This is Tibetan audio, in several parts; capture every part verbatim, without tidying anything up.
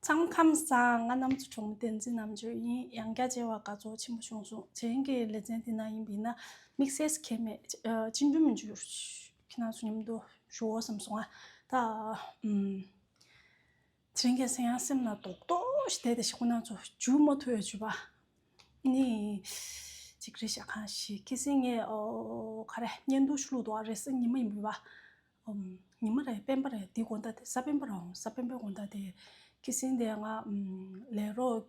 ཚང་མ་ཁམས་བཟང་། ང་གནམ་མཚོ་གྲོང་མི་བསྟན་འཛིན་རྣམ་དཔྱོད་ཡིན། ཡང་བསྐྱར་མཇལ་བ་དགའ་ཚོར་ཆེན་པོ་བྱུང་སོང་། རྗེས་ཀྱི་ལེ་ཚན་འདི་ན་ཡིན་པ་ཡིན་ན་དམིགས་བསལ་གྱི་མེད། ཨ། ཅི་འདྲ་མི་འདྲ་ཁྱེད་རང་ཚོ་མཉམ་དུ་ཞུ་འོ་བསམ་སོང་ང་། ད་ཨམ། དེ་རིང་གི་སེམས་ཡང་སེམས་ན་རྡོག་རྡོག་ཞིག་བསྡད་དེ་ཞིག་ཁོ་རང་ཚོ་མཇུག་མ་ཐུབ་ཡ་བྱུས་པ། ནི། ཅིག་རེད་ཤག་ཁ་ཤས་ཁྱི་སེང་ངས་ཨོ་ག་རེ་བརྙན་ཐུང་ཞིག་བླུགས་འདུག་ཨ། རེས་གཟའ་ཉི་མ་ཡིན་པ། ཨོ། ཉི་མ་རེད། སྤེན་པ་རེད། དེ་དགོང་དག་དེ་གཟའ་སྤེན་པ་རེད། ཨོ། གཟའ་སྤེན་པའི་དགོང་དག་དེ་ཁྱི་སེང་དེ་ང་ཨམ། ལས་རོགས་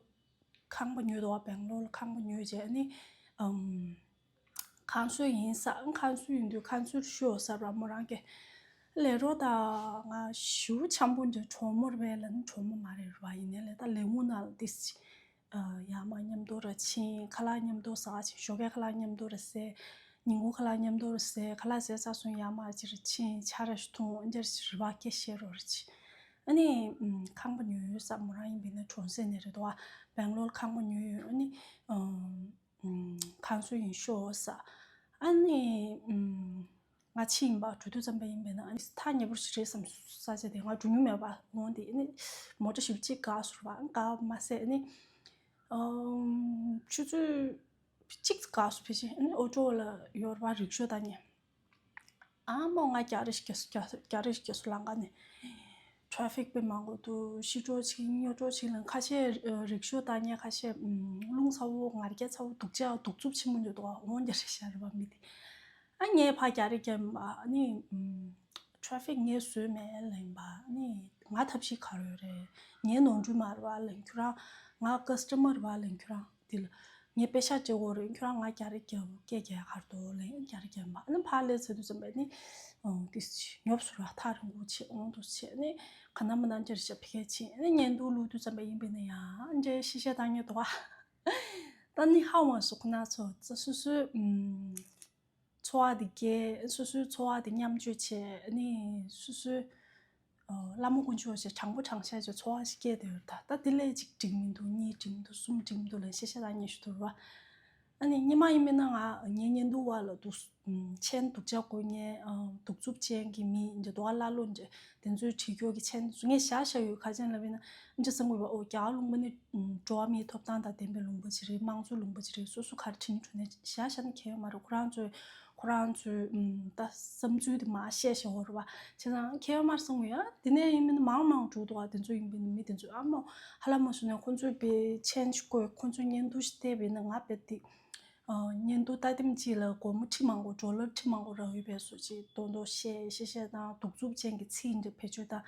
ཁང་པ་ཉོས་འདུག་ཨ། སྦེང་ལོར་ལ་ཁང་པ་ཉོས་རྗེས་ནི་ཨམ། ཁང་བཟོ་ཡིན་ས། ཁང་བཟོ་ཡིན་དུས་ཁང་བཟོ་ཤོག་ཟེར་བ་མོ་རང་གི་ལས་རོགས་དང་ང་ཞེ་པོ་འཆམ་པོ་འདྲ། གྲོགས་མོ་རེད་པས་ལབ་ན་གྲོགས་མོ་མ་རེད་པ། ཡིན་ནའི་ལས་ད་ལས་ཁུངས་ནང་ལ་ཏིས་ཡར་མར་མཉམ་དུ་ར་ཕྱིན། ཁ་ལག་མཉམ་དུ་ཟ་ཕྱིན། ཞོགས་ཀའི་ཁ་ལག་མཉམ་དུ་ར་ཟས། ཉིན་གུང་ཁ་ལག་མཉམ་དུ་ར་ཟས། ཁ་ལག་ཟས་ཚར་སོང་ཡར་མར་ཅིག་ར་ཕྱིན། ཇ་ར་ཞིག་འཐུང་། འདིར་ཅིག་རེ་བ་སྐད་བཤད་རོགས་ར་ཅིག་ཨ་ནི་ཁང་པ་ཉོས་ཡོད་ས། མོ་རང་ཡིན་པ་ཡིན་ན་གྲོང་གསེབ་ནས་རེད་འདུག་ཨ། སྦེང་ལོར་ཁང་པ་ཉོས་ཡོད། ཨ་ནི་ཁང་བཟོ་ཡིན་ཤོག་ཟེར། ཨ་ནི་ང་ཕྱི་ཡིན་པ། འགྲོ་དུས་ཙམ་པ་ཡིན་པས་ན་ཨ་ནི་ཐག་ཉེ་པོ་ཞིག་རེད་བསམ། ས་ཆ་དེ་ང་འགྲོ་མྱོང་མེད་པ། འོང་དེ་ཨ་ནི་མོ་ཊ་ཞེ་པོ་ཅིག་འགག་སོང་བ། འགག་མ་ཟད་ཨ་ནི་ཆུ་ཚོད་གཅིག་འགག་སོང་། ཕལ་ཆེར་ཨ་ནི་ཨོ་ཊོ་ལ་ཡོད་རེད་པ། རིག་ཤོ་ད་ཉེ། ཨ་མོ་ང་རྒྱག་རེས་རྒྱག་སོ་རྒྱག་རེས་རྒྱག་སོ་ལམ་ཁ་ནས། ཊ་རེ་ཕིག་དཔེ་མང་པོ་འདུག་ཤི་འགྲོ་ཕྱིན་སྨྱོ་འགྲོ་ཕྱིན་ལ། ཁ་ཤས་རིག་ཤོ་ད་ཉེ། ཁ་ཤས་རླུང་ཚ་བོ་ངར་སྐད་ཚ་བོ་སྡུག་ཅག་སྡུག་རྩུབ་ཆེན་པོ་འདུག་འོང་རྒྱག་རེས་བྱས་རེད་པ་མི་དེ། ཨ་ངས་ཕར་རྒྱག་རེས་རྒྱབ་པ། ཨ་ནི་ཊ་རེ་ཕིག་ངས་བཟོས་མེད་ལབ་པ། ཨ་ནི་ང་ཐབས་ཤེས་ག་རེ་ཡོད་རེད། ངའི་ནོར་འཁྲུལ་མ་རེད་པ་ལབ། ཁྱོད་རང་ང་ཀ་སི་ཊ་མར་རེད་པ་ལབ། ཁྱོད་རང་དེ་ལ་ངས་པེ་ཤག་སྤྲད་དགོས་རེད། ཁྱོད་རང་ང་རྒྱག་རེས་རྒྱབ། སྐད་རྒྱག་ག་རེ་འདུག་ལབ། རྒྱག་རེས་རྒྱབ་པ། ཨ་ནི་ཕར་སླེབས་ཚར་དུས་ཙམ་པ་ནི་ཨོ་དེ་ཉོབ་སོང་ར། ཐག་རིང་པོ་བྱས། འོང་དུས་བྱས་ནི་ག་ན་མ་ན་འདྲ་རེ་བྱས། ཕ་གིར་ཕྱིན། ཨ་ནི་བརྙན་ཐུང་བླུགས་དུས་ཙམ་པ་ཡིན་པས་ན་ཡང་འདྲ་བཤད་བཤད་བཏང་མཁན་འདུག་ག་ད་ནི་ཧ་གོ་མ་སོང་། ཁོ་ན་ཚོ་སོ་སོའི་ཨམ། འཚོ་བ་དེ་སྐྱེལ། སོ་སོའི་འཚོ་བ་དེ་མཉམ་སྤྱོད་བྱས། ཨ་ནི་སོ་སོའི་ཨ་བླ་མ་དཀོན་མཆོག་བྱས། དྲང་པོ་དྲང་བཞག་བྱས་འཚོ་བ་ཞིག་སྐྱེལ་བསྡད་ཡོད་རེད་ད། ད་དེ་ལས་གཅིག་འགྲིག་མི་འདུག་གཉིས་འགྲིག་མི་འདུག་གསུམ་འགྲིག་མི་འདུག་ལབ་བཤད་བཤད་བཏང་མཁན་ཞིག་འདུག་ར། ཨ་ནི་སྔོན་མ་ཡིན་པས་ན་ང་ངའི་བརྙན་ཐུང་བར་ལ་འདུག་མཆན་སྡུག་ཅག་འགོད་མཁན། ཨ་སྡུག་རྩུབ་ཅན་གྱི་མི་འདི་འདུག་ག་ཀླ་ཀློ་འདི་འདི་ཚོའི་བྲིས་སྐྱོར་གྱི་མཆན་འདི་ཚོ་ངས་བཞག་བཞག་ཡོད། ག་རེ་ལབ་པ་ཡིན་ན་འདི་བསམ་དགོས་པ། ཨོ་རྒྱ་གར་ལུང་པ་ནི་འགྲོ་བ་མིའི་ཐོབ་ཐང་དང་ལྡན་པའི་ལུང་པ་ཅིག་རེད། དམངས་གཙོའི་ལུང་པ་ཅིག་རེད། སོ་སོ་ག་རེ་བྲིས་ན་བྲིས་ནས་བཞག་བཞག་ན་ཁྱད་ཡོད་མ་རེད། ཁོ་རང་ཚོའི་ཁོ་རང་ཚོའི་ཨམ་ད་བསམ་ཚུལ་དེ་མར་བཤད་བཞག་པ་རེད་པ། བྱས་ཙང་ཁྱད་ཡོད་མ་རེད་བསམ་གྱི་ཡོད། དེ་ནས་ཡིན་མིན་མང་མང་འགྲོ་འདུག་ག་དེ་ཚོ་ཡིན་པས་ན་མི་དེ་ཚོས་ཨ་མོ་ཧ་ལམ་མ་བཟོས་ནས་ཁོ་ཚོའི་དཔེ་མཆན་ཞིག་བཀོད། ཁོ་ཚོའི་བརྙན་ཐུང་ཞིག་བལྟས་པས་ན་ང་དཔེ་དེ་ཨ་བརྙན་ཐུང་ལྟ་དེམ་གཅིག་ལ་སྒོར་མོ་ཁྲི་མང་པོ། ཌོ་ལར་ཁྲི་མང་པོ་རག་ཡོད་པའི་བཟོ་ཅིག་མདོག་མདོག་བཤད་བཤད་བཤད་དང་། གདུག་རྩུབ་ཅན་གྱི་ཚིག་འདི་བེད་སྤྱོད་དང་།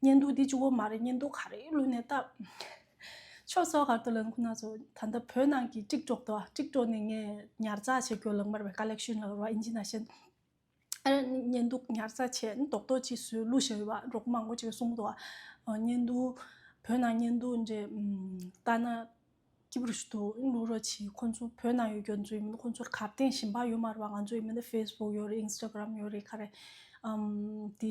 བརྙན་ཐུང་འདི་གཅིག་པོ་མ་རེད། བརྙན་ཐུང་ག་རེ་བླུགས་ནས་ལྟ། ཆོ་སོ་གར་དུ་ལན་ཁོ་ན་ཚོ་ད་ལྟ་བོད་ནང་གི་ཊིག་ཊོག་དང་། ཊིག་ཊོག་ནས་ངས་ཉར་ཚགས་བྱེད་རྒྱུ་ལག་མར་བའི་ཀ་ལེག་ཤན་ལ་ར་ཨིན་ཇི་ན་ཤན། ཨ་བརྙན་ཐུང་ཉར་ཚགས་བྱས་ནས་རྡོག་རྡོག་ཅིག་བཟོས་བླུགས་བཞག་ཡོད་པ། རོགས་མང་པོ་ཅིག་གསུངས་འདུག་ཨ། བརྙན་ཐུང་བོད་ནང་བརྙན་ཐུང་འདྲ་ལྟ་ན་སྐྱིད་པོ་ཞིག་འདུག་ལུག་རོགས་བྱེད། ཁོང་ཚོ་བོད་ནང་ཡོད་མཁན་ཚོ་ཡིན་མིན་ཁོང་ཚོར་གར་སྟེང་གཞན་པ་ཡོད་མ་རེད་པ། ང་ཚོ་ཡིན་མིན་ན་ཕེ་སི་བུག་ཡོད་རེད། ཨིན་སི་ཊ་གྷ་རམ་ཡོད་རེད། ག་རེ་ཨམ་དེ་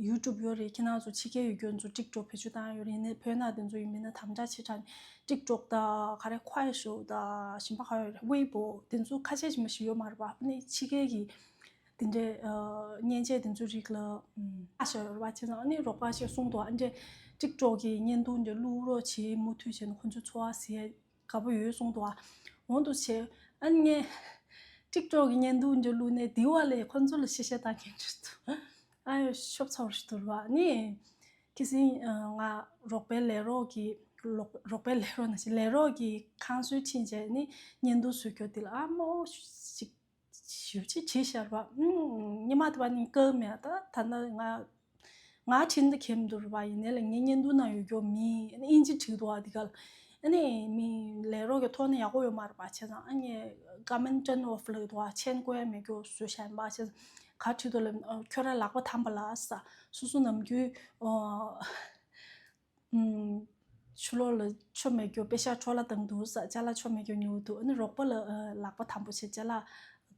ཡུ་ཊུབ་ཡོད་རེད། ཁྱེད་རང་ཚོ་ཕྱི་རྒྱལ་ཡོད་མཁན་ཚོ་ཊིག་ཊོག་བེད་སྤྱོད་བཏང་ཡོད་རེད། ཡིན་ནའི་བོད་ནང་དེ་ཚོ་ཡིན་མིན་ན་དམ་དྲག་ཆེ་དྲགས་ནས་ཊིག་ཊོག་དང་ག་རེ་ཁོའེ་ཤོའུ་དང་གཞན་པ་ག་རེ་ཡོད་རེད། ཝེ་པོ་དེ་ཚོ་ཁ་ཤས་ཅིག་མ་ཞིག་ཡོད་མ་རེད་པ། ཨ་ནི་ཕྱི་རྒྱལ་གྱི་དེ་འདྲའི་ཨ་མཉེན་ཆས་དེ་ཚོའི་རིགས་ལ་ཨ་ཤ་ཡོད་རེད་པ། བྱས་ཙང་ཨ་ནི་རོགས་པ་ཞིག་གསུངས་འདུག་ཨ་འདྲའི་ཊིག་ཊོག་གི་བརྙན་ཐུང་འདྲ་བླུག་རོགས་བྱེད། མུ་མཐུད་བྱས་ནས་ཁོང་ཚོའི་འཚོ་བ་ཟེར་དགའ་པོ་ཡོད་གསུངས་འདུག་ཨ། འོང་དུ་བྱས། ཨ་ནི་ངས་ཊིག་ཊོག་གི་བརྙན་ཐུང་འདྲ་བླུགས་ནས་དེ་བ་ལས་ཁོང་ཚོ་ལ་ཤེས་བྱ་བཏང་མཁན་འདྲ་འདུག་ཨ་ཡོ་ཤོབ་ཚོར་ཞིག་འདུག་ར་བ། ཨ་ནི་ཁི་སིང་ང་རོགས་པའི་ལས་རོགས་ཀྱི་རོགས་རོགས་པའི་ལས་རོགས་ན་ཞིག་ལས་རོགས་ཀྱི་ཁང་སོའི་ཕྱིན་བྱས་ནི་བརྙན་ཐུང་བཟོ་རྒྱུ་དེ་ལ་ཨ་མོ་ཞིག་ཞུ་ཅིག་བྲིས་ཤར་བ། ཉི་མ་དེ་བ་ནི་སྐབས་མེད་ད། ད་ནི་ང་ང་བྲིས་འདི་ཁེམ་འདུར་བ་ཡིན་ནའི་ལ་ངའི་བརྙན་ཐུང་ན་ཡོད་རྒྱུ་མི་ཨིན་ཇི་བྲིས་འདུག་བ། འདི་ག་ལ་ཨ་ནི་མི་ལས་རོགས་ཀྱི་ཐོག་ནས་ཡག་པོ་ཡོད་མ་རེད་པ། བྱས་ཙང་ཨ་ནི་ཀ་མེན་ཊན་ཨོཕ་ལ་འདུག་བ། མཆན་བཀོད་ཡ་མེད་རྒྱུ་བཟོས་བཞག་ཡིན་པ། བྱས་ཙང་ག་བྲིས་འདུག་ལ་ཁྱོད་རང་ལག་པ་ཐམ་པ་ལ་ས་སོ་སོ་ནམ་རྒྱུན་ཨ། ཨུམ། ཕྱི་ལོགས་ལ་ཆོ་མེད་རྒྱུ་པེ་ཤག་འཕྲོ་བརླག་བཏང་འདུག་ས། ཅ་ལག་ཆོ་མེད་རྒྱུ་ཉོ་འདུག་ཨ་ནི་རོགས་པ་ལ་ཨ་ལག་པ་དམ་པོ་བྱས་ཅ་ལག་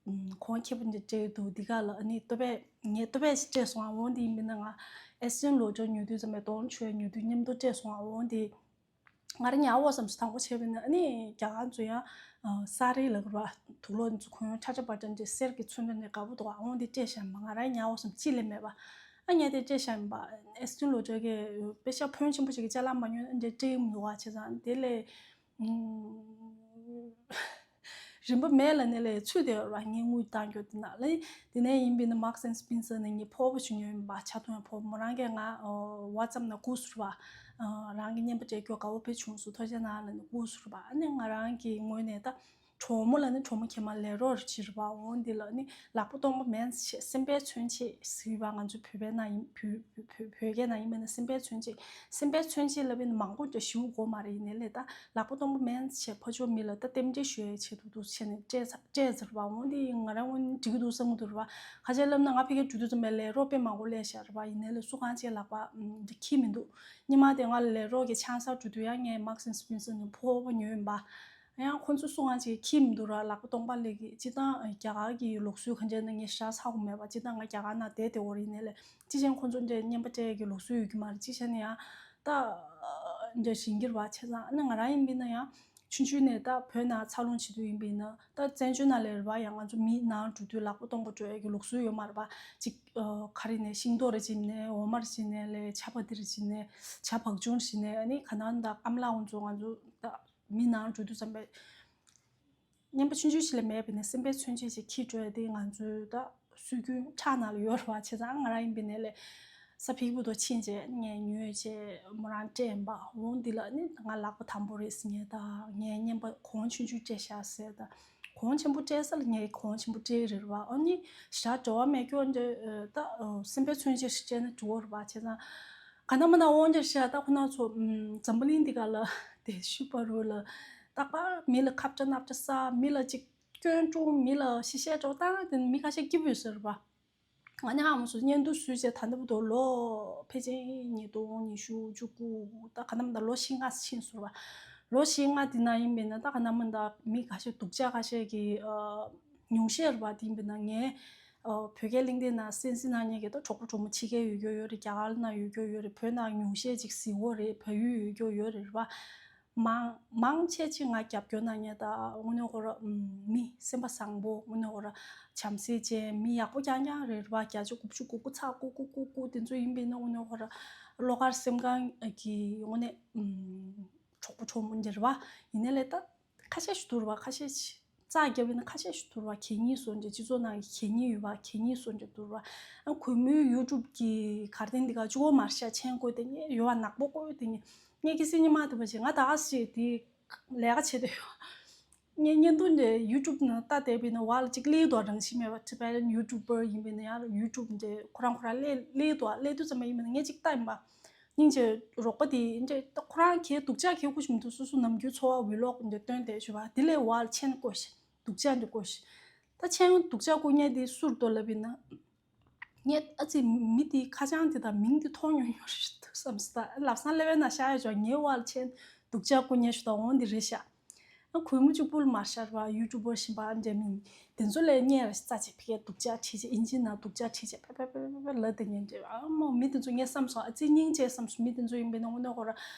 ཨུམ་གོང་ཁེ་པོ་འདི་སྤྲད་འདུག་འདི་ག་ལ་ཨ་ནི་ལྟོ་ཕད་ངས་ལྟོ་ཕད་ཞིག་སྤྲད་སོང་ཨ། འོང་དེ་ཡིན་མིན་ན་ང་ཨེ་སི་ཡན་ལོ་ཇོ་ཉོ་དུས་ཙམ་པའི་དོང་ཆོས་ཉོ་དུས་མཉམ་དུ་སྤྲད་སོང་ཨ། འོང་དེ་ང་རང་ཉལ་བ་བསམ་སོང་། དང་པོ་བྱས་པས་ན་ཨ་ནི་རྒྱ་གར་ཚོ་ཡང་ཨ་ས་རི་ལ་གུ་ར་དུག་ལོག་འདི་ཚོ་གོན་ཁྲ་ཁྲ་པ་ཏྲ་འདི་གསེར་གྱི་ཚོན་ཁྲ་འདི་དགའ་པོ་འདུག་ཨ། འོང་དེ་སྤྲད་བཞག་མ་ང་རང་ཉལ་བ་བསམ་ཅི་ལས་མེད་པ། ཨ་ངས་དེ་སྤྲད་བཞག་ཡིན་པ། ཨེ་སི་ཊི་ལོ་ཊ་གི་དཔེ་ཆ་ཕོན་ཆེན་པོ་ཞིག་གི་ཅ་ལག་མ་ཉོས་ན་འདྲ་སྤྲད་ཀྱི་མི་འདུག་བ། བྱས་ཙང་དེ་ལས་ཨུམ། རིན་པ་མེད་ལ་ནས་ལས་ཚུད་དེ་ཡོད་ར། ངས་དངུལ་བཏང་རྒྱུ་དེ་ན་ལས། དེ་ནས་ཡིན་པས་ན་Marks and Spencer ནས་ངས་ཕོར་པ་ཞིག་ཉོས་ཡིན་པ། ཆ་ཚང་ཕོར་པ། མོ་རང་གིས་ང་WhatsApp ནང་བསྐུར་སོང་ར། རང་གི་རྔན་པ་སྤྲད་རྒྱུ་དགའ་པོ་དཔེ་བྱུང་སོང་། ཐུགས་རྗེ་གནང་ལ་ནས་བསྐུར་སོང་ར། ཨ་ནི་ང་རང་གི་ངོས་ནས་ད་གྲོགས་མོ་ལ་ནི་གྲོགས་མོ་ཁྱེད་མ་ལས་རོགས་རེ་བྱེད་ར་བ། འོང་འདི་ལ་ནི་ལག་པ་སྟོང་པ་མེད་ཆེ། སེམས་པའི་མཚོན་ཆེད་ཟེར་བ། ང་ཚོ་བོད་པའི་ནང་ཡིན། བོད་བོད་བོད་སྐད་ནང་ཡིན་པས་ན་སེམས་པའི་མཚོན་ཆེད། སེམས་པའི་མཚོན་ཆེད་ལབ་པས་ན་མང་པོ་འདྲ་ཞིག་དགོས་མ་རེད། ཡིན་ནའི་ལས་ད་ལག་པ་སྟོང་པ་མེད་ཆེ། ཕར་ཕྱོགས་མི་ལ་ད་རྟེན་འབྲེལ་ཞུ་ཡའི་ཆེད་དུ་འདུག་བྱས་ནས་སྤྲད་ཚ་སྤྲད་ཚར་བ། འོང་འདི་ང་རང་ངོས་ནས་འགྲིག་གི་འདུག་བསམ་གི་འདུག་ར་བ། ཁ་ཆེ་ལབ་ན་ང་ཕ་གིར་འགྲོ་དུས་ཙམ་པའི་ལས་རོགས་དཔེ་མང་པོ་སླེབས་ཤག་ར་བ། ཡིན་ནའི་ལས་སུ་གང་ཅིག་ལག་པ་འདི་འཁྱེར་མི་འདུག་སྔོན་མ་དེ་ང་ལས་རོགས་ཀྱི་ཆང་ས་འགྲོ་དུས་ཡང་ངས་Marks and Spencer ནས་ཕོར་པ་ཉོས་ཡིན་པ། ཡང་ཁོ་ཚོ་སུ་གང་ཅིག་འཁྱེར་མི་འདུག་ར། ལག་པ་སྟོང་པ་སླེབས་ཀྱི། སྤྱིར་བཏང་རྒྱ་གར་གྱི་ལུགས་སྲོལ་གང་ཅིའི་ནང་ངས་ཞེ་དྲག་ཧ་གོ་མེད་པ། སྤྱིར་བཏང་ང་རྒྱ་གར་ནང་བསྡད་བསྡད་ཡོད་རེད། ཡིན་ནའི་ལས་ཅི་བྱས་ན་ཁོ་ཚོ་འདྲ་རྔན་པ་སྤྲད་ཀྱི་ལུགས་སྲོལ་ཡོད་ཀྱི་མ་རེད། ཅི་བྱས་ན་ཡང་ད་འདྲ་ཞིང་གི་ར་བ། བྱས་ཙང་ཨ་ནི་ང་རང་ཡིན་པས་ན་ཡང་ཆུང་ཆུང་ནས་ད་བོད་ནང་འཚར་ལོངས་བྱེད་དུས་ཡིན་པས་ན། ད་བཙན་བྱོལ་ནང་ལས་ར་བ། ཡང་ང་ཚོ་མི་ནང་འགྲོ་དུས་ལག་པ་སྟོང་པ་འགྲོ་ཡ་གི་ལུགས་སྲོལ་ཡོད་མ་རེད་པ། ཅིག་ཨ་ག་རེ་ནས་ཤིང་ཏོག་རེ་བྱིན་ནས། འོ་མ་རེ་བྱིན་ནས། ལས་ཇ་པ་ཏི་རེ་བྱིན་ནས། ཇ་བག་ཅུང་རེ་བྱིན་ནས། ཨ་ནི་ག་ནང་ད་ཨ་མ་ལགས་ཁོང་ཚོ་ང་ཚོ་ད་མི་ནང་འགྲོ་དུས་ཙམ་པའི་རྔན་པ་ཆུང་ཆུང་ཞིག་ལས་མེད་པས་ན་སེམས་པའི་མཚོན་ཆེད་ཅིག་འཁྱེར་འགྲོ་ཡ་དེ་ང་ཚོའི་ད་སྲོལ་རྒྱུན་ཁྲག་ནང་ལ་ཡོད་རེད་བ། བྱས་ཙང་ང་རང་ཡིན་པས་ན་ལས་ས་ཕིག་བུ་དོ་ཕྱིན་བྱས་ངས་ཉོས་བྱས་མོ་རང་སྤྲད་ཡིན་པ། འོང་འདི་ལ་ནི་ང་ལག་པ་དམ་པོ་རེད་ཟེར། ངས་ད་ངས་རྔན་པ་གོང་ཆུང་ཆུང་སྤྲད་ཤག་ཟེར། ད་གོང་ཆེན་པོ་སྤྲད་ས་ལ་ངས་གོང་ཆེན་པོ་སྤྲད་རེད་བ། ཨ་ནི་ཞག་འབྲེལ་བ་མེད་སྐྱོ་འདྲ་ད་སེམས་པའི་མཚོན་ཆེད་ཞིག་སྤྲད་ན་འགྲོ་བ་རེད་བ། བྱས་ཙང་ག་ན་མ་ན་འོང་འདྲ་ཤག་ད་ཁོ་ན་ཚོ་འཛམ་བུ་གླིང་འདི་ག་ལ་དེ་ཤུ་པ་རུ་ལ་རྟག་པར་མི་ལ་ཁ་བྲལ་ནབ་བྲལ་ས། མི་ལ་ཅིག་སྐྱོན་བཀྲོངས། མི་ལ་ཤི་བཤད་འགྲོ་སྟངས་དེ་མི་ཁ་ཤས་སྐྱིད་པོ་ཡོད་ས་རེད་བ། ང་ནི་ཧ་མ་སོང་། བརྙན་ཐུང་བཟོས་བྱས་ད་ལྟ་བར་དུ་ལོ་ཕལ་ཆེར་ཉིས་སྟོང་ཉི་ཤུ་བཅུ་དགུ། ད་ག་ན་མ་ད་ལོ་བཞི་ལྔ་ཕྱིན་སོང་ར་བ། ལོ་བཞི་ལྔ་འདི་ནང་ཡིན་པས་ན་ད་ག་ན་མ་ད་མི་ཁ་ཤས་སྡུག་ཅག་ཁ་ཤས་ཀྱི་ཨ་ཉུང་ཤས་རེད་བ། དེ་ཡིན་པས་ན་ངའི་ཨ་བོད་སྐད་གླེང་སྟེགས་ནང་གསན་གཟིགས་གནང་མཁན་གྱི་ད་གྲོགས་པོ་གྲོགས་མོ་ཕྱི་རྒྱལ་ཡོད་རྒྱུ་ཡོད་རེད། རྒྱ་གར་ནང་ཡོད་རྒྱུ་ཡོད་རེད། བོད་ནང་ཉུང་ཤས་ཅིག་གཟིགས་ཡོད་རེད། བལ་ཡུལ་ཡོད་རྒྱུ་ཡོད་རེད་བ། མང་མང་ཆེ་ཆེ་ང་རྒྱབ་སྐྱོར་གནང་མཁན་ད་དངོས་གནས་ཁོ་ར་མི་སེམས་པ་བཟང་པོ། དངོས་གནས་ཁོ་ར་བྱམས་བརྩེ་ཅན། མི་ཡག་པོ་རྐྱང་རྐྱང་རེད་བ། བརྒྱ་ཆ་དགུ་བཅུ་གོ་དགུ་ཚེག་དགུ་དགུ་དགུ་དགུ་དེ་ཚོ་ཡིན་པས་ན་དངོས་གནས་ཁོ་ར་བློ་དཀར་སེམས་དཀར་གྱི་དངོས་གནས་གྲོགས་པོ་གྲོགས་མོ་འདི་རེད་བ། ཡིན་ནའི་ལས་ད་ཁ་ཤས་ཤིག་འདུག་ར་བ། ཁ་ཤས་ཤིག་རྩ་རྒྱབ་ཡིན་ན་ཁ་ཤས་ཤིག་འདུག་ར་བ། གད་སྙིགས་བཟོ་འདྲ། སྤྱི་ཚོགས་ནང་གི་གད་སྙིགས་ཡོད་བ། གད་སྙིགས་བཟོ་འདྲ་འདུག་ར་བ། ཨ་གུས་མོའི་ཡུ་ཊུབ་གི་གར་སྟེགས་འདི་ག་གཅིག་པོ་མ་རེད་ཤག་མཆན་བཀོད་དེ་ངས་ཡོད་བ། ནག་པོ་བཀོད་དེ་ངས་ངས་གལ་སྲིད་སྔོན་མ་དེ་བ་བྱས་ང་ད་ག་ཞིག་དེ་ལས་ཀ་བྱེད་དེ་ཡོད། ངས་བརྙན་ཐུང་འདི་ཡུ་ཊུབ་ནང་ལྟ་བསྡད་པ་ཡིན་ན་བ་ལ་ཅིག་སླེབས་འདུག་རང་བཞིན་མེད་པ། ཊི་བེ་ཊན་ཡུ་ཊུབ་པར་ཡིན་པ་ཡིན་ན་ཡང་ཡུ་ཊུབ་འདི་ཁོ་རང་ཁོ་རང་སླེབས་སླེབས་འདུག་སླེབས་དུས་ཙམ་པ་ཡིན་པ་ཡིན་ན་ངས་ཅིག་ལྟ་ཡིན་པ། སྙིང་རྗེ། རོགས་པ་དེ་འདྲ་ད་ཁོ་རང་གི་སྡུག་ཅག་གི་ཁུ་ཞིག་མི་འདུག་སོ་སོ་ནམ་རྒྱུན་འཚོ་བ་ཝི་ལོག་འདི་སྟོན་བསྡད་བྱུང་བ། དེ་ལས་བ་ལ་མཆན་བཀོད་ཤག་སྡུག་ཅག་འདི་བཀོད་ཤག་ད་མཆན་སྡུག་ཅག་བཀོད་མཁན་དེ་སུ་རེད་འདུག་ལབ་ཡིན་ན། ངས་ཨ་ཙི་མི་དེ་ཁ་བྱང་དེ་དང་མིང་དེ་མཐོང་མྱོང་མྱོང་རེད་འདུག་བསམ་སོང་། ད་ལབ་སང་སླེབས་པའི་ནང་ཤར་ཡོད་ཅོག་ངའི་བ་ལ་མཆན་སྡུག་ཅག་བཀོད་མཁན་ཞིག་དང་འོང་འདི་རེད་ཤག་ཨ་གུས་མོ་གཅིག་པུ་ལ་མ་ཤར་བ། ཡུ་ཊུབ་པར་གཞན་པ་འདྲ་མིན་དེ་ཚོ་ལས་སྙན་ར་རྩ་ཆེ་ཕི་ཀའི་སྡུག་ཅག་ཁྲིད་བྱས། ཨིན་ཇི་ནང་སྡུག་ཅག་ཁྲིད་བྱས་ཕེ་ཕེ་ཕེ་ཕེ་ཕེ་ལབ་དེ་ཉན་དེ། ཨ་མོ་མི་དེ་ཚོ་ངས་བསམ་སོང་། ཨ་ཙི་སྙིང་རྗེ་བསམ་སོང་། མི་དེ་ཚོ་ཡིན་པས་ན་དངོས་གནས་ཁོ་ར་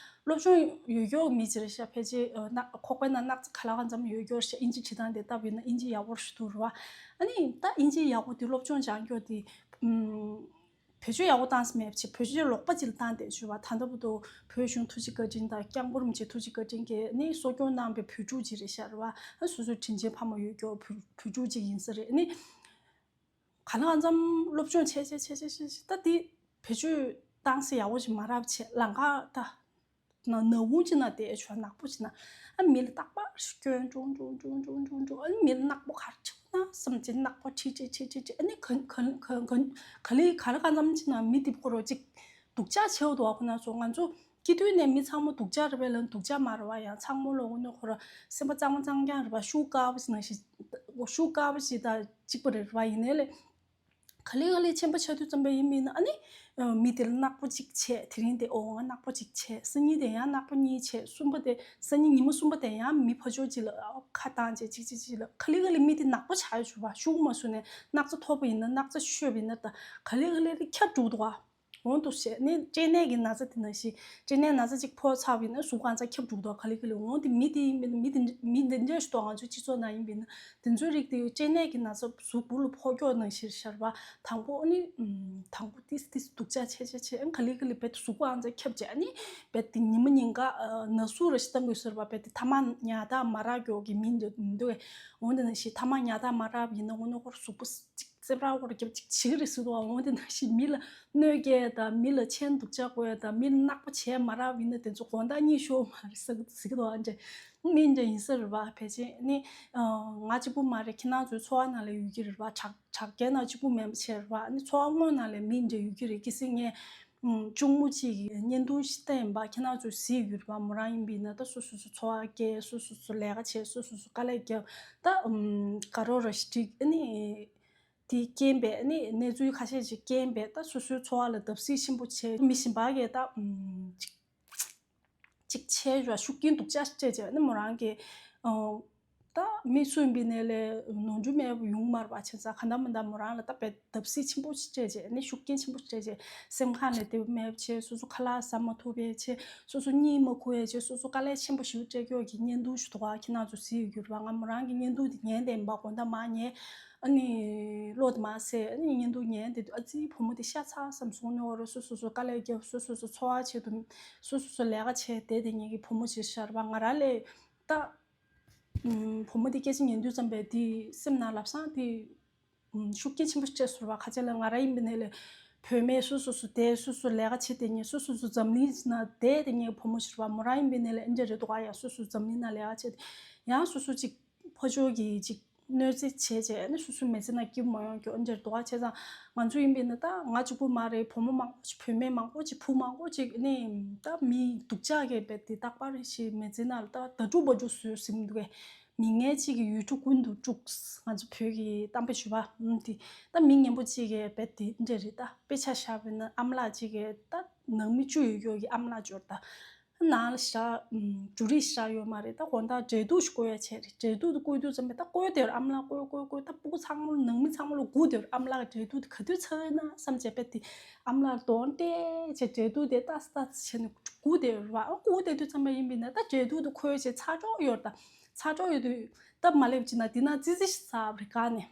སློབ་སྦྱོང་ཡོད་རྒྱུ་མི་ཅིག་རེད་ཤག་ཕལ་ཆེར་ཨ་ན་ཁོག་པའི་ནང་སྣག་ཚ་ག་ལ་གང་འཛོམས་ཡོད་རྒྱུ་རེད་ཤག་ཨིན་ཇི་བྲིས་སྟངས་དེ་ལྟ་བུ་ཡིན་ན་ཨིན་ཇི་ཡག་པོ་ཞིག་འདུག་རེད་བ། ཨ་ནི་ད་ཨིན་ཇི་ཡག་པོ་དེ་སློབ་སྦྱོང་སྦྱང་རྒྱུ་དེ་ཨམ། བེད་སྤྱོད་ཡག་པོ་བཏང་ས་མེད་པ་བྱས། བེད་སྤྱོད་ལོག་པ་ཅིག་ལ་བཏང་བསྡད་བྱུང་བ། ད་ལྟ་བར་དུ་བོད་གཞུང་ཐུགས་རྗེ་བཀའ་དྲིན་དང་། སྐྱབས་མགོན་རིན་པོ་ཆེ་ཐུགས་རྗེ་བཀའ་དྲིན་གྱིས་ནི་གསོ་སྐྱོང་གནང་བའི་བོད་ཕྲུག་ཅིག་རེད་ཤག་རེད་བ། ཨ་སོ་སོའི་དྲིན་ཆེན་ཕ་མ་ཡོད་རྒྱུ་བོད་བོད་ཕྲུག་ཅིག་ཡིན་ས་རེད། ཨ་ནི་ག་ལ་གང་འཚམ་སློབ་སྦྱོང་བྱས་བྱས་བྱས་བྱས་བྱས་ད་འདི་བེད་སྤྱོད་བཏང་ས་ཡག་པོ་ཅིག་མ་རག་བྱས་ལམ་ཁ་ད། ན་ན་བུན་ཅིག་ན་བསྡད་ཆོག་ནག་པོ་ཅིག་ན། ཨ་མི་ལ་རྟག་པར་སྐྱོན་ཅུང་ཅུང་ཅུང་ཅུང་ཅུང་ཅུང་། ཨ་ནི་མི་ལ་ནག་པོ་ག་རེ་བྱུང་ན་བསམ་ཅིག་ནག་པོ་ཁྲིད་ཁྲིད་ཁྲིད་ཁྲིད་ཁྲིད། ཨ་ནི་ག་ག་ག་ག་ག་ལེ་ག་རེ་ག་ཙམ་ཅིག་ན་མི་དེ་ཁོ་རོ་ཅིག་སྡུག་ཅག་བྱེད་འདུག་ཨ། ཁོ་ན་ཚོ་ང་ཚོ་སྐྱེ་དུས་ནས་མི་ཚང་མ་སྡུག་ཅག་རེད་པས་ལ་སྡུག་ཅག་མ་རེད་བ། ཡང་ཚང་མ་ལོ་ངོ་ནས་ཁོ་ར་སེམས་པ་གཙང་མ་གཙང་རྐྱང་རེད་བ། ཤུགས་དཀར་པོ་ཞིག་ནང་བཞིན་ཤུགས་དཀར་པོ་ཞིག་དང་གཅིག་པ་རེད་བ། ཡིན་ནའི་ལས། ག་ལེ་ག་ལེ་ཆེན་པོ་ཆགས་དུས་ཙམ་པ་ཡིན་མིན་ན། ཨ་ནི་མི་དེ་ལ་ནག་པོ་གཅིག་བྱས། དེ་རིང་དེ་ཨོ་ང་ནག་པོ་གཅིག་བྱས། སང་ཉིན་དེ་ཡང་ནག་པོ་གཉིས་བྱས། གསུམ་པ་དེ་སང་ཉིན་ཉི་མ་གསུམ་པ་དེ་ཡང་མི་ཕར་ཕྱོགས་གཅིག་ལ་ཁ་བཏང་བྱས་གཅིག་གཅིག་གཅིག་ལ། ག་ལེ་ག་ལེ་མི་དེ་ནག་པོ་ཆགས་ཡོད་བྱུང་བ། ཤུགས་མ་བཟོས་ནས་སྣག་ཚ་ཐོབ་པ་ཡིན་ན་སྣག་ཚ་ཤོད་པ་ཡིན་ན་ད་ག་ལེ་ག་ལེ་རེ་ཁྱབ་འགྲོ་འདུག་ཨ། འོང་འདུག་བྱས་ནས་སྐྲན་ནད་ཀྱི་ན་ཚ་དེ་ནང་བཞིན་སྐྲན་ནད་ན་ཚ་གཅིག་ཕོག་ཚར་བ་ཡིན་ན་གཟུགས་གང་ཚང་ཁྱབ་འགྲོ་གི་འདུག་ག་ལེ་ག་ལེ་འོང་དེ་མི་དེ་ཡིན་པ་ཡིན་ན་མི་དེ་མི་འདི་འདྲ་ཞིག་འདུག་ང་ཚོའི་སྤྱི་ཚོགས་ནང་ཡིན་པ་ཡིན་ན་དེ་ཚོའི་རིགས་དེ་སྐྲན་ནད་ཀྱི་ན་ཚ་གཟུགས་སྦུག་ལ་ཕོག་ཀྱོག་ནང་བཞིན་ཤར་བ། དང་པོ་ཨ་ནི་དང་པོ་ཏིས་ཏིས་སྡུག་ཅག་ཆེ་ཆེ་ཆེ་ཨ་ནི་ག་ལེ་ག་ལེ་རྦད་དེ་གཟུགས་གང་ཚང་ཁྱབ་བྱས་ཨ་ནི་རྦད་དེ་ཉི་མ་ཉིན་ག་ན་ཟུག་ར་ཞིག་བཏང་དགོས་ཟེར་བ། རྦད་དེ་ཐ་མག་ཉལ་ཐ་མ་རག་ཀྱོག་གི་མི་འདུག་འདུག་འོང་དེ་ནང་བཞིན་ཐ་མག་ཉལ་ཐ་མ་རག་ཡིན་ན་འོ་ནོ་ཁོར་གཟུགས་པོ་ཅིག་རྩེ་བྲག་བོར་རྒྱབ་ཅིག་བྱེད་ཀྱི་རེད་ཟེར་འདུག་འོང་དེ་ནང་བཞིན་མི་ལ་གནོད་སྐྱེལ་དང་མི་ལ་མཆན་སྡུག་ཅག་བཀོད་དང་མི་ལ་བརྣག་པ་བྱས་མ་རག་ཡིན་ན་དེ་ཚོ་དགོང་དག་གཉིད་ཤོར་མ་རེད་ཟེར་གི་འདུག་ཨ་འདྲ་མི་འདྲ་ཡིན་ས་རེད་བ། ཕལ་ཆེར་ནི་ང་གཅིག་པུ་མ་རེད། ཁྱེད་རང་ཚོའི་འཚོ་བ་ནང་ལ་ཡོད་ཀྱི་རེད་བ། དྲག་དྲག་རྒྱལ་ནང་གཅིག་པུ་མེད་པ་བྱས་རེད་བ། ནི་འཚོ་བ་དངོས་ནང་ལ་མི་འདྲ་ཡོད་ཀྱི་རེད། གལ་སྲིད་ངས་གཅུང་མོ་གཅིག་གིས་བརྙན་ཐུང་ཞིག་བལྟས་ཡིན་པ་ཁྱེད་རང་ཚོས་གཟིགས་ཡོད་རེད་བ། མོ་རང་ཡིན་པ་ཡིན་ན་ད་སོ་སོ་སོ་འཚོ་བ་སྐྱེལ། སོ་སོ་སོ་ལས་ཀ་བྱེད། སོ་སོ་སོ་དཀའ་ལས་རྒྱབ། ད་ཨམ་ག་རོ་ར་ཞིག་འགྲིག་ཨ་ནི་དེ་རྐྱེན་པས་ཨ་ནི་གནས་ཚུལ་ཁ་ཤས་ཅིག་རྐྱེན་པས་ད་སོ་སོའི་འཚོ་བ་ལ་བརྡབ་གསིག་ཆེན་པོ་བྱས། མི་གཞན་པ་གིས་ད་ཨམ་ཅིག་ཅིག་བྱས་ར་ཤུགས་རྐྱེན་སྡུག་ཅག་སྤྲད་བྱས་ཨ་ནི་མོ་རང་གི་ཨ་ད་མི་སུ་ཡིན་པའི་ནས་ལས་ནོར་འཁྲུལ་མེད་པ་ཡོང་མ་རེད་པ། བྱས་ཙང་གང་ལྟར་མི་འདྲ་མོ་རང་ལ་ད་བརྡབ་གསིག་ཆེན་པོ་ཞིག་སྤྲད་བྱས་ནི་ཤུགས་རྐྱེན་ཆེན་པོ་ཞིག་སྤྲད་བྱས་སེམས་ཁམས་ལ་བདེ་བ་མེད་པ་བྱས། སོ་སོ་ཁ་ལག་ཟ་མ་ཐུབ་པ་བྱས། སོ་སོ་གཉིད་མ་ཁུག་པ་བྱས། སོ་སོ་དཀའ་ལས་ཆེན་པོ་ཞིག་སྤྲད་ཀྱོག་གི་བརྙན་ཐུང་ཞིག་འདུག་ག་ཁྱེད་རང་ཚོ་གཟིགས་ཡོད་རེད་བ། ང་མོ་རང་གི་བརྙན་ཐུང་དེ་ཉན་བསྡད་ཡིན་པ། དགོང་དག་མར་ཉལ་ཨ་ནི་བློ་དེ་མར་གསལ་ཨ་ནི་བརྙན་ཐུང་ཉན་བསྡད་དུས་ཨ་ཙི་བུ་མོ་དེ་ཤ་ཚ་བསམ་སོང་། ནི་འོ་ར་སོ་སོ་སོ་དཀའ་ལས་རྒྱབ། སོ་སོ་སོ་འཚོ་བ་བྱེད་དུ་སོ་སོ་སོ་ལས་ཀ་བྱས་བསྡད་བསྡད་མཁན་གྱི་བུ་མོ་ཞིག་ཤར་བ། ང་རང་ལས་ད་ཨུམ་བུ་མོ་དེ་སྐད་ཆ་ཉན་དུས་ཙམ་པས་དེ་སེམས་ནང་ལབ་སང་དེ་ཨུམ་ཤུགས་རྐྱེན་ཆེན་པོ་ཞིག་སྤྲད་སོང་བ། ཁ་ཆེ་ལ་ང་རང་ཡིན་པའི་ནས་ལས་བུད་མེད་སོ་སོ་སོ་བསྡད། སོ་སོ་ལས་ཀ་བྱེད་བསྡད་མཁན། སོ་སོ་སོ་འཛམ་གླིང་ནང་བསྡད་བསྡད་མཁན་བུ་མོ་ཞིག་རེད་བ། མོ་རང་ཡིན་པའི་ནས་ལས་ཨེ་འདྲ་རེད་འདུག་ག་ཡ་སོ་སོ་འཛམ་གླིང་ནང་ལས་ཀ་བྱེད་ཡང་སོ་སོ་ཅིག་ཕོ་ཅོ་གི་ཅིག་གནོད་འཚེ་བྱས་བྱས་ནི་སོ་སོའི་མི་ཚེ་ནང་སྐྱིད་པོ་མ་ཡོང་རྒྱུ་ཨེ་འདྲ་རེད་འདུག་ག་བྱས་ཙང་ང་ཚོ་ཡིན་པའི་ནས་ད་ང་གཅིག་པུ་མ་རེད། བུ་མོ་མང་པོ་ཅིག་བུད་མེད་མང་པོ་ཅིག་བུ་མང་པོ་ཅིག་ནི་ད་མི་སྡུག་ཅག་གིས་རྦད་དེ་རྟག་པར་ཞིག་མི་ཚེ་ནང་ལ་ད་ད་དཀྲུག་པ་དཀྲུག་བཟོས་ཟིན་འདུག་གས། མི་ངན་གཅིག་གིས་ཡུལ་གྲུ་ཀུན་ཏུ་དཀྲུགས། ང་ཚོ་བོད་ཀྱི་གཏམ་དཔེ་ཞུ་བ་ཨུམ་དེ་ད་མི་ངན་པོ་གཅིག་གིས་རྦད་དེ་འདྲ་རེད། ད་དཔེ་ཆ་བཞག་པ་ཡིན་ན་ཨ་མ་ལགས་གཅིག་གིས་ད་ནང་མི་བཅུ་ཡོད་ཀྱོག་གི་ཨ་མ་ལགས་འབྱོར། ད་ནང་ལ་བཞག་ཨུམ་འབྲུ་རིགས་བཞག་ཡོད་མ་རེད། ད་དགོང་དག་འབྲས་ཐུག་ཞིག་བསྐོལ་ཡ་བྱས་རེད། འབྲས་ཐུག་དེ་བསྐོལ་དུས་ཙམ་པས་ད་བསྐོལ་དེར་ཨ་མ་ལགས་བསྐོལ་བསྐོལ་བསྐོལ། ད་སྤུ་གུ་ཚང་མ་ལ་ནང་མི་ཚང་མ་ལ་སྒུག་དེར་ཨ་མ་ལགས་འབྲས་ཐུག་དེ་ག་དུས་ཚར་ཡོད་ན་བསམ་བྱས་རྦད་དེ་ཨ་མ་ལགས་གདོང་བལྟས་བྱས་འབྲས་ཐུག་དེ་ལྟ་ཙམ་ལྟ་ཙམ་བྱས་ནས་སྒུག་དེར་བ། སྒུག་དེ་དུས་ཙམ་པ་ཡིན་པས་ན་ད་འབྲས་ཐུག་དེ་ཁོལ་བྱས་ཚ་གྲོགས་ཡོད། ད་ཚ་གྲོགས་ཡོད་དུས་སྟབས་མ་ལེགས་ཅིག་ན་དེ་ན་ཙི་ཙི་ཞིག་ཟ་བ་རེད་ག་ནས།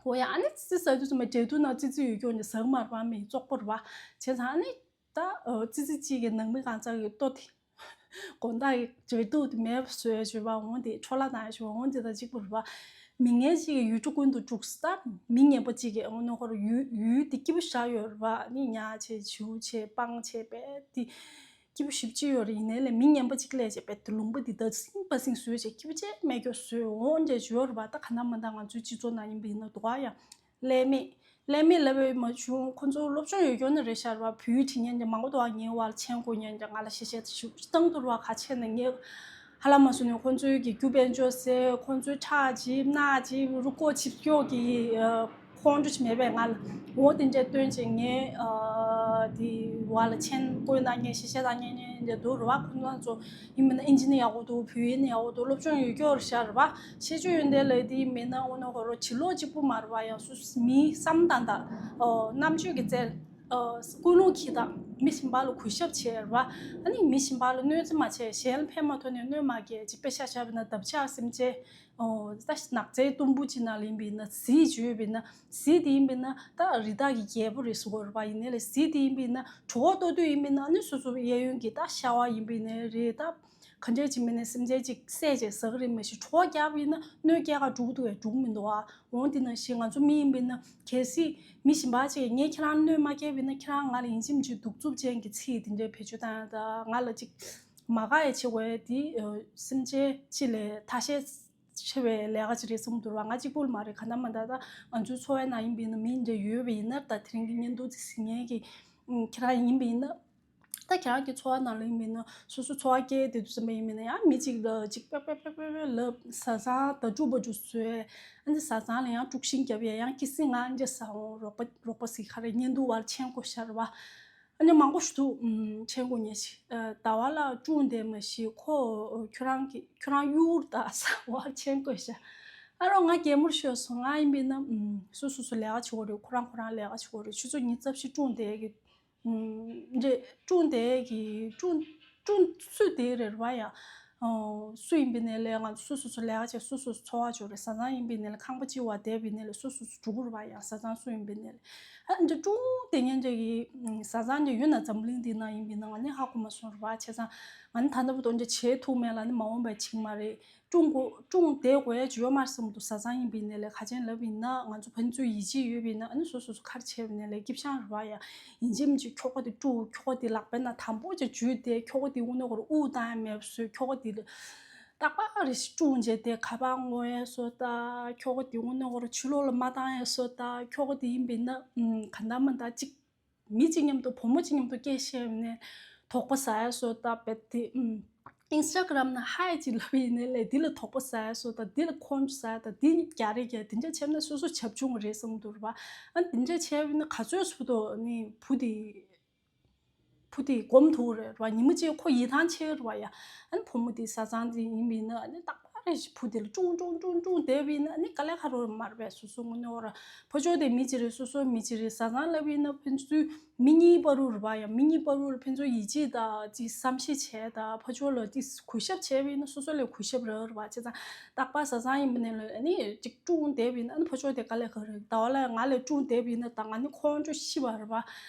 འོ་ཡ་ཨ་ནི་ཙི་ཙི་ཟ་དུས་ཙམ་པ་འབྲས་ཐུག་ནང་ཙི་ཙི་ཡོད་ཀྱོག་ནས་ཟ་གི་མ་རེད་བ། མི་བཙོག་པོ་རེད་བ། བྱས་ཙང་ཨ་ནི་ད་ཙི་ཙི་གཅིག་གི་ནང་མི་གང་ཚང་གི་ལྟོ་དེ་དགོང་དག་གི་འབྲས་ཐུག་དེ་མེད་པ་བཟོས་བྱས་བ། འོང་དེ་འཕྲོ་བརླག་བཏང་བྱས་བ། འོང་དེ་དང་གཅིག་པ་རེད་བ། མི་ངན་གཅིག་གིས་ཡུལ་གྲུ་ཀུན་ཏུ་དཀྲུགས། ད་མི་ངན་པ་གཅིག་གིས་འོ་ནོ་ཁོར་ཡུལ་ཡུལ་དེ་སྐྱིད་པོ་ཞིག་ཡོད་རེད་བ། ཨ་ནི་ཉལ་བྱས་བྱིའུ་བྱས་སྤང་བྱས་རྦད་དེ་སྐྱིད་པོ་ཞེ་པོ་ཅིག་ཡོད་རེད། ཡིན་ནའི་ལས་མི་ངན་པ་གཅིག་སླེབས་བྱས་རྦད་དེ་ལུང་པ་འདི་ད་སིང་པ་སིང་བཟོས་བྱས་སྐྱིད་པོ་ཅིག་མེད་ཀྱོག་བཟོས་འོང་བྱས་ཡོད་རེད་བ། ད་ག་ན་མ་ད་ང་ཚོའི་སྤྱི་ཚོགས་ནང་ཡིན་པ་ཡིན་ན་འདུག་ག་ཡ། ཀླད་མེད་ཀླད་མེད་ལབ་པའི་མ་བྱུང་། ཁོ་ཚོ་སློབ་སྦྱོང་ཡོད་ཀྱོག་ནི་རེད་ཤག་རེད་བ། བོད་ཡིག་བྲིས་མཁན་ཅིག་མང་པོ་འདུག་ག་ངའི་བར་མཆན་འགོད་མཁན་ཅིག་ང་ལ་ཤེས་ཤེས་ཞུ་སྟངས་དུར་བ་ག་ཆེ་ན་ངས་ཧ་ལམ་མ་སོང་ནས་ཁོ་ཚོའི་གི་རྒྱུ་དཔལ་འབྱོར་ཟེར། ཁོ་ཚོའི་ཁྲག་ཅིག་སྣག་ཅིག་རུ་སྐོགས་ཆིབས་སྐྱོག་གི་ཁོང་ཁྲོ་ཅིག་མེད་པས་ང་ལ་འོ་དེ་འདྲས་སྟོན་ཅིག་ངས་དེ་བ་ལ་མཆན་བཀོད་གནང་མཁན་ཤེས་ཤེས་གནང་མཁན་འདྲས་འདུག་རེད་བ། ཁོ་ཚོ་ཡིན་མིན་ན་ཨིན་ཇི་ནི་ཡག་པོ་འདུག་བོད་ཡིག་ནི་ཡག་པོ་འདུག་སློབ་སྦྱོང་ཡོད་ཀྱོག་རེད་ཤག་རེད་བ། ཤེས་ཆོས་ཡོན་ཏན་ལ་དེ་མིན་ན་འོ་ནོ་ཁོ་རོ་བྱིས་ལོ་གཅིག་པུ་མ་རེད་བ། ཡང་སུ་མིའི་བསམ་སྟངས་དང་རྣམ་དཔྱོད་ཀྱི་རྩལ་ཀུན་སློང་གིས་དང་མི་གཞན་པ་ལ་གུས་ཞབས་བྱས་རེད་བ། ཨ་ནི་མི་གཞན་པ་ལ་གནོད་འཚེ་མ་བྱས། གཞན་ལ་ཕན་མ་ཐོགས་ནས་གནོད་མ་སྐྱེལ་ཅིག་དཔེ་ཆ་བཞག་པ་ཡིན་ན་འདབ་ཆགས་སེམས་ཅན་ད་ནགས་ཚལ་དུམ་བུ་གཅིག་ནང་ལ་ཡིན་པ་ཡིན་ན་གཟིག་བརྗོད་པ་ཡིན་ན། གཟིག་དེ་ཡིན་པ་ཡིན་ན་ད་རི་དྭགས་ཀྱི་རྒྱལ་པོ་རེད་ཟེར་གོ་རེད་བ། ཡིན་ནའི་ལས་གཟིག་དེ་ཡིན་པ་ཡིན་ན་གྲོད་ཁོག་ལྟོགས་དུས་ཡིན་པ་ཡིན་ན་ནི་སོ་སོ་གཡས་གཡོན་གྱི་ད་ཤ་བ་ཡིན་པ་ཡིན་ནའི་རེད། ད་ག་འདྲས་ཅིག་མིན་ནའི་སེམས་ཅན་ཅིག་བསད་བྱས་ཟ་གི་རེད། མ་གཞི་གྲོད་ཁོག་བརྒྱབ་ཡིན་ན་གནོད་སྐྱེལ་ག་འགྲོ་གི་འདུག་གས། འགྲོ་གི་མི་འདུག་ཨ། འོང་དེ་ནང་བཞིན་ང་ཚོ་མི་ཡིན་པ་ཡིན་ན་གལ་སྲིད་མི་གཞན་པ་ཅིག་ངས་ཁྱེད་རང་གནོད་མ་སྐྱེལ་བ་ཡིན་ན་ཁྱེད་རང་ང་ལ་ཡིན་གཅིག་མིན་གཅིག་གདུག་རྩུབ་ཅན་གྱི་ཚིག་དེ་འདྲའི་བེད་སྤྱོད་བཏང་ཡ་ད་ང་ལ་ཅིག་མ་དགའ་ཡ་བྱེད་དགོས་ཡ་དེ་སེམས་ཅན་སྤྱི་ལ་ཐ་ཤལ་ཆེ་བའི་ལས་ཀ་ཅིག་རེད་བསམ་འདུག་བ། ང་གཅིག་པུ་ལ་མ་རེད། ག་ན་མ་ད་ད་ང་ཚོའི་འཚོ་བའི་ནང་ཡིན་པ་ཡིན་ན་མི་འདྲ་ཡོད་པ་ཡིན་ན། ད་དེ་རིང་གི་བརྙན་ཐུང་ཅིག་གཟིགས་མཁན་གྱི་ཁྱེད་རང་ཡིན་པ་ཡིན་ན། ད་ཁྱེད་རང་གི་འཚོ་བ་ནང་ལ་ཡིན་པ་ཡིན་ན་སོ་སོ་འཚོ་བ་སྐྱེལ་བསྡད་དུས་ཙམ་པ་ཡིན་པ་ཡིན་ན་ཡང་མི་གཅིག་ལ་གཅིག་པེ་པེ་པེ་པེ་པེ་ལབ་བཟའ་ཚང་ད་དཀྲུག་པ་དཀྲུག་བཟོས། ཨ་ནི་བཟའ་ཚང་ལ་ཡང་དཀྲུག་ཤིང་རྒྱབ་ཡ། ཡང་གལ་སྲིད་ང་འདྲ་ཟ་འོང་རོགས་པ་རོགས་པ་ཟིག་ག་རེ་བརྙན་ཐུང་བར་མཆན་བཀོད་ཤར་བ། ཨ་ནི་མང་པོ་ཞིག་འདུག་མཆན་བཀོད་མཁན་ཞིག་ཟླ་བ་ལགས་དཀྲུག་བསྡད་མ་ཤེས། ཁོ་ཁྱོད་རང་གི་ཁྱོད་རང་གཡུར་ད་ཟ་བ་མཆན་བཀོད་ཤག་ཨ་རོ་ང་གད་མོ་ཤོར་སོང་། ང་ཡིན་པ་ཡིན་ན་སོ་སོ་སོ་ལས་ཀ་བྱེད་དགོས་རེད། ཁོ་རང་ཁོ་རང་ལས་ཀ་བྱེད་དགོས་རེད། ཆུ་ཚོད་ཉི་ཤུ་རྩ་བཞི་དཀྲུག་བསྡད་ཀྱི། ཨུམ། འདྲེ་ཀྲུང་དེ་གི་ཀྲུང་ཀྲུང་སུ་དེ་རེད་བ་ཡ། ཨོ། སུ་ཡིན་པའི་ནས་ལས་ང་ཚོ་སུ་སུ་སུ་ལས་ཀ་བྱེད། སུ་སུ་སུ་འཚོ་བ་སྐྱོར་རེད། བཟའ་ཚང་ཡིན་པའི་ནས་ལས་ཁང་པ་གཅིག་བ་བསྡད་པའི་ནས་ལས་སུ་སུ་སུ་འགྲོ་གི་རེད་བ་ཡ། བཟའ་ཚང་སུ་ཡིན་པའི་ནས་ལས། ཨ་འདྲེ་ཀྲུང་དེ་ཉན་འདྲེ་གི་བཟའ་ཚང་འདྲེ་ཡོད་ན་འཛམ་གླིང་འདི་ན་ཡིན་པའི་ནས་ང་ནི་ཧ་གོ་མ་སོང་རེད་བ། བྱས་ཙང་ང་ནི་ད་ལྟ་བར་དུ་འདྲེ་བྱེད་ཐུབ་མེད་ལ་ནི་མ་འོངས་པའི་ཆིག་མ་རེད། ཀྲུང་གོ་ཀྲུང་དེ་གོ་ཡ་ཅི་ཡོད་མ་རེད་བསམ་འདུག་བཟའ་ཚང་ཡིན་པའི་ནས་ལས་ཁ་ཆེན་ལབ་ཡིན་ན་ང་ཚོ་ཕན་ཚུན་ཡིད་ཆེས་ཡོད་པའི་ན་ཨ་ནི་སོ་སོ་སོ་ཁར་ཆེ་བའི་ནས་ལས་སྐྱིབ་ཤང་རེད་བ་ཡ། ཡིན་གཅིག་མིན་གཅིག་ཁྱོ་ག་དེ་ཀྲུང་ཁྱོ་ག་དེ་ལག་པའི་ནང་དམ་པོ་ཅིག་འཇུས་ཏེ་ཁྱོ་ག་དེ་དངོས་གནས་ཁོ་རང་དབུགས་བཏང་ཡ་མེད་པ་བཟོས། ཁྱོ་ག་དེ་ལ་རྟག་པར་རེ་ཞིག་ཀྲུང་བྱས་ཏེ་ཁ་པར་ངོ་ཡ་བཟོ་ད། ཁྱོ་ག་དེ་དངོས་གནས་ཁོ་རང་ཕྱི་ལོགས་ལ་མ་བཏང་ཡ་བཟོ་ད། ཁྱོ་ག་དེ་ཡིན་པའི་ན་ཨུམ་ག་འདྲ་མ་འདྲ་ཅིག་མི་གཅིག་མཉམ་དུ་བུ་མོ་གཅིག་མཉམ་དུ་སྐད་བཤད་ནས་དོགས་པ་ཟ་ཡ་བཟོ་ད། བེད་དེ་ཨུམ་ཨིན་སི་ཊ་གྷ་རམ་ན་ཧའི་ཅིག་ལབ་ཡིན་ནས་ལས་འདི་ལ་དོགས་པ་ཟ་ཡ་བཟོ་ད། འདི་ལ་ཁོང་ཆུ་ཟ་ཡ་ད། འདི་རྒྱ་རེད་རྒྱ། དེ་འདྲ་བྱས་ན་སོ་སོ་བྱབ་ཆུང་རེད་བསམ་འདུག་རེད་བ། ཨ་དེ་འདྲ་བྱས་ན་ག་ཚོད་སུ་དོ་ནི་བུ་དེ་བུ་དེ་སྒོམ་ཐུབ་རེད་བ། ཉི་མ་གཅིག་ཁོ་ཡིད་ཐང་ཆད་རེད་བ་ཡ། ཨ་ནི་བུ་མོ་དེ་བཟའ་ཚང་དེ་ཡིན་པ་ཡིན་ན་ཨ་ནི་རྟག་པར་རེ་བུ་དེ་ལ་ཀྲུང་ཀྲུང་ཀྲུང་ཀྲུང་བསྡད་པ་ཡིན་ན་ཨ་ནི་དཀའ་ལས་ཁག་རོ་མ་རེད་པས། སོ་སོ་དངོས་གནས་བོ་ར་ཕར་ཕྱོགས་དེ་མི་གཅིག་རེད། སོ་སོ་མི་གཅིག་རེད། བཟའ་ཚང་ལབ་ཡིན་ན་ཕན་ཚུན་མི་གཉིས་བར་དུ་རེད་པ་ཡ། མི་གཉིས་བར་དུ་ལ་ཕན་ཚུན་ཡིད་ཆེས་དང་ཅིག་བསམ་ཤེས་བྱས་དང་ཕར་ཕྱོགས་ལ་ཅིག་གུས་ཞབས་བྱས་པ་ཡིན་ན་སོ་སོ་ལས་གུས་ཞབས་རག་རེད་པ། བྱས་ཙང་རྟག་པར་བཟའ་ཚང་ཡིན་པ་ནས་ལ་ཨ་ནི་ཅིག་ཀྲུང་བསྡད་པ་ཡིན་ན་ཨ་ནི་ཕར་ཕྱོགས་དེ་དཀའ་ལས་ཁག་རེད། ཟླ་བ་ལ་ང་ལས་ཀྲུང་བསྡད་པ་ཡིན་ན་ད་ང་ནི་ཁོང་ཁྲོ་ཤི་བ་རེད་པ།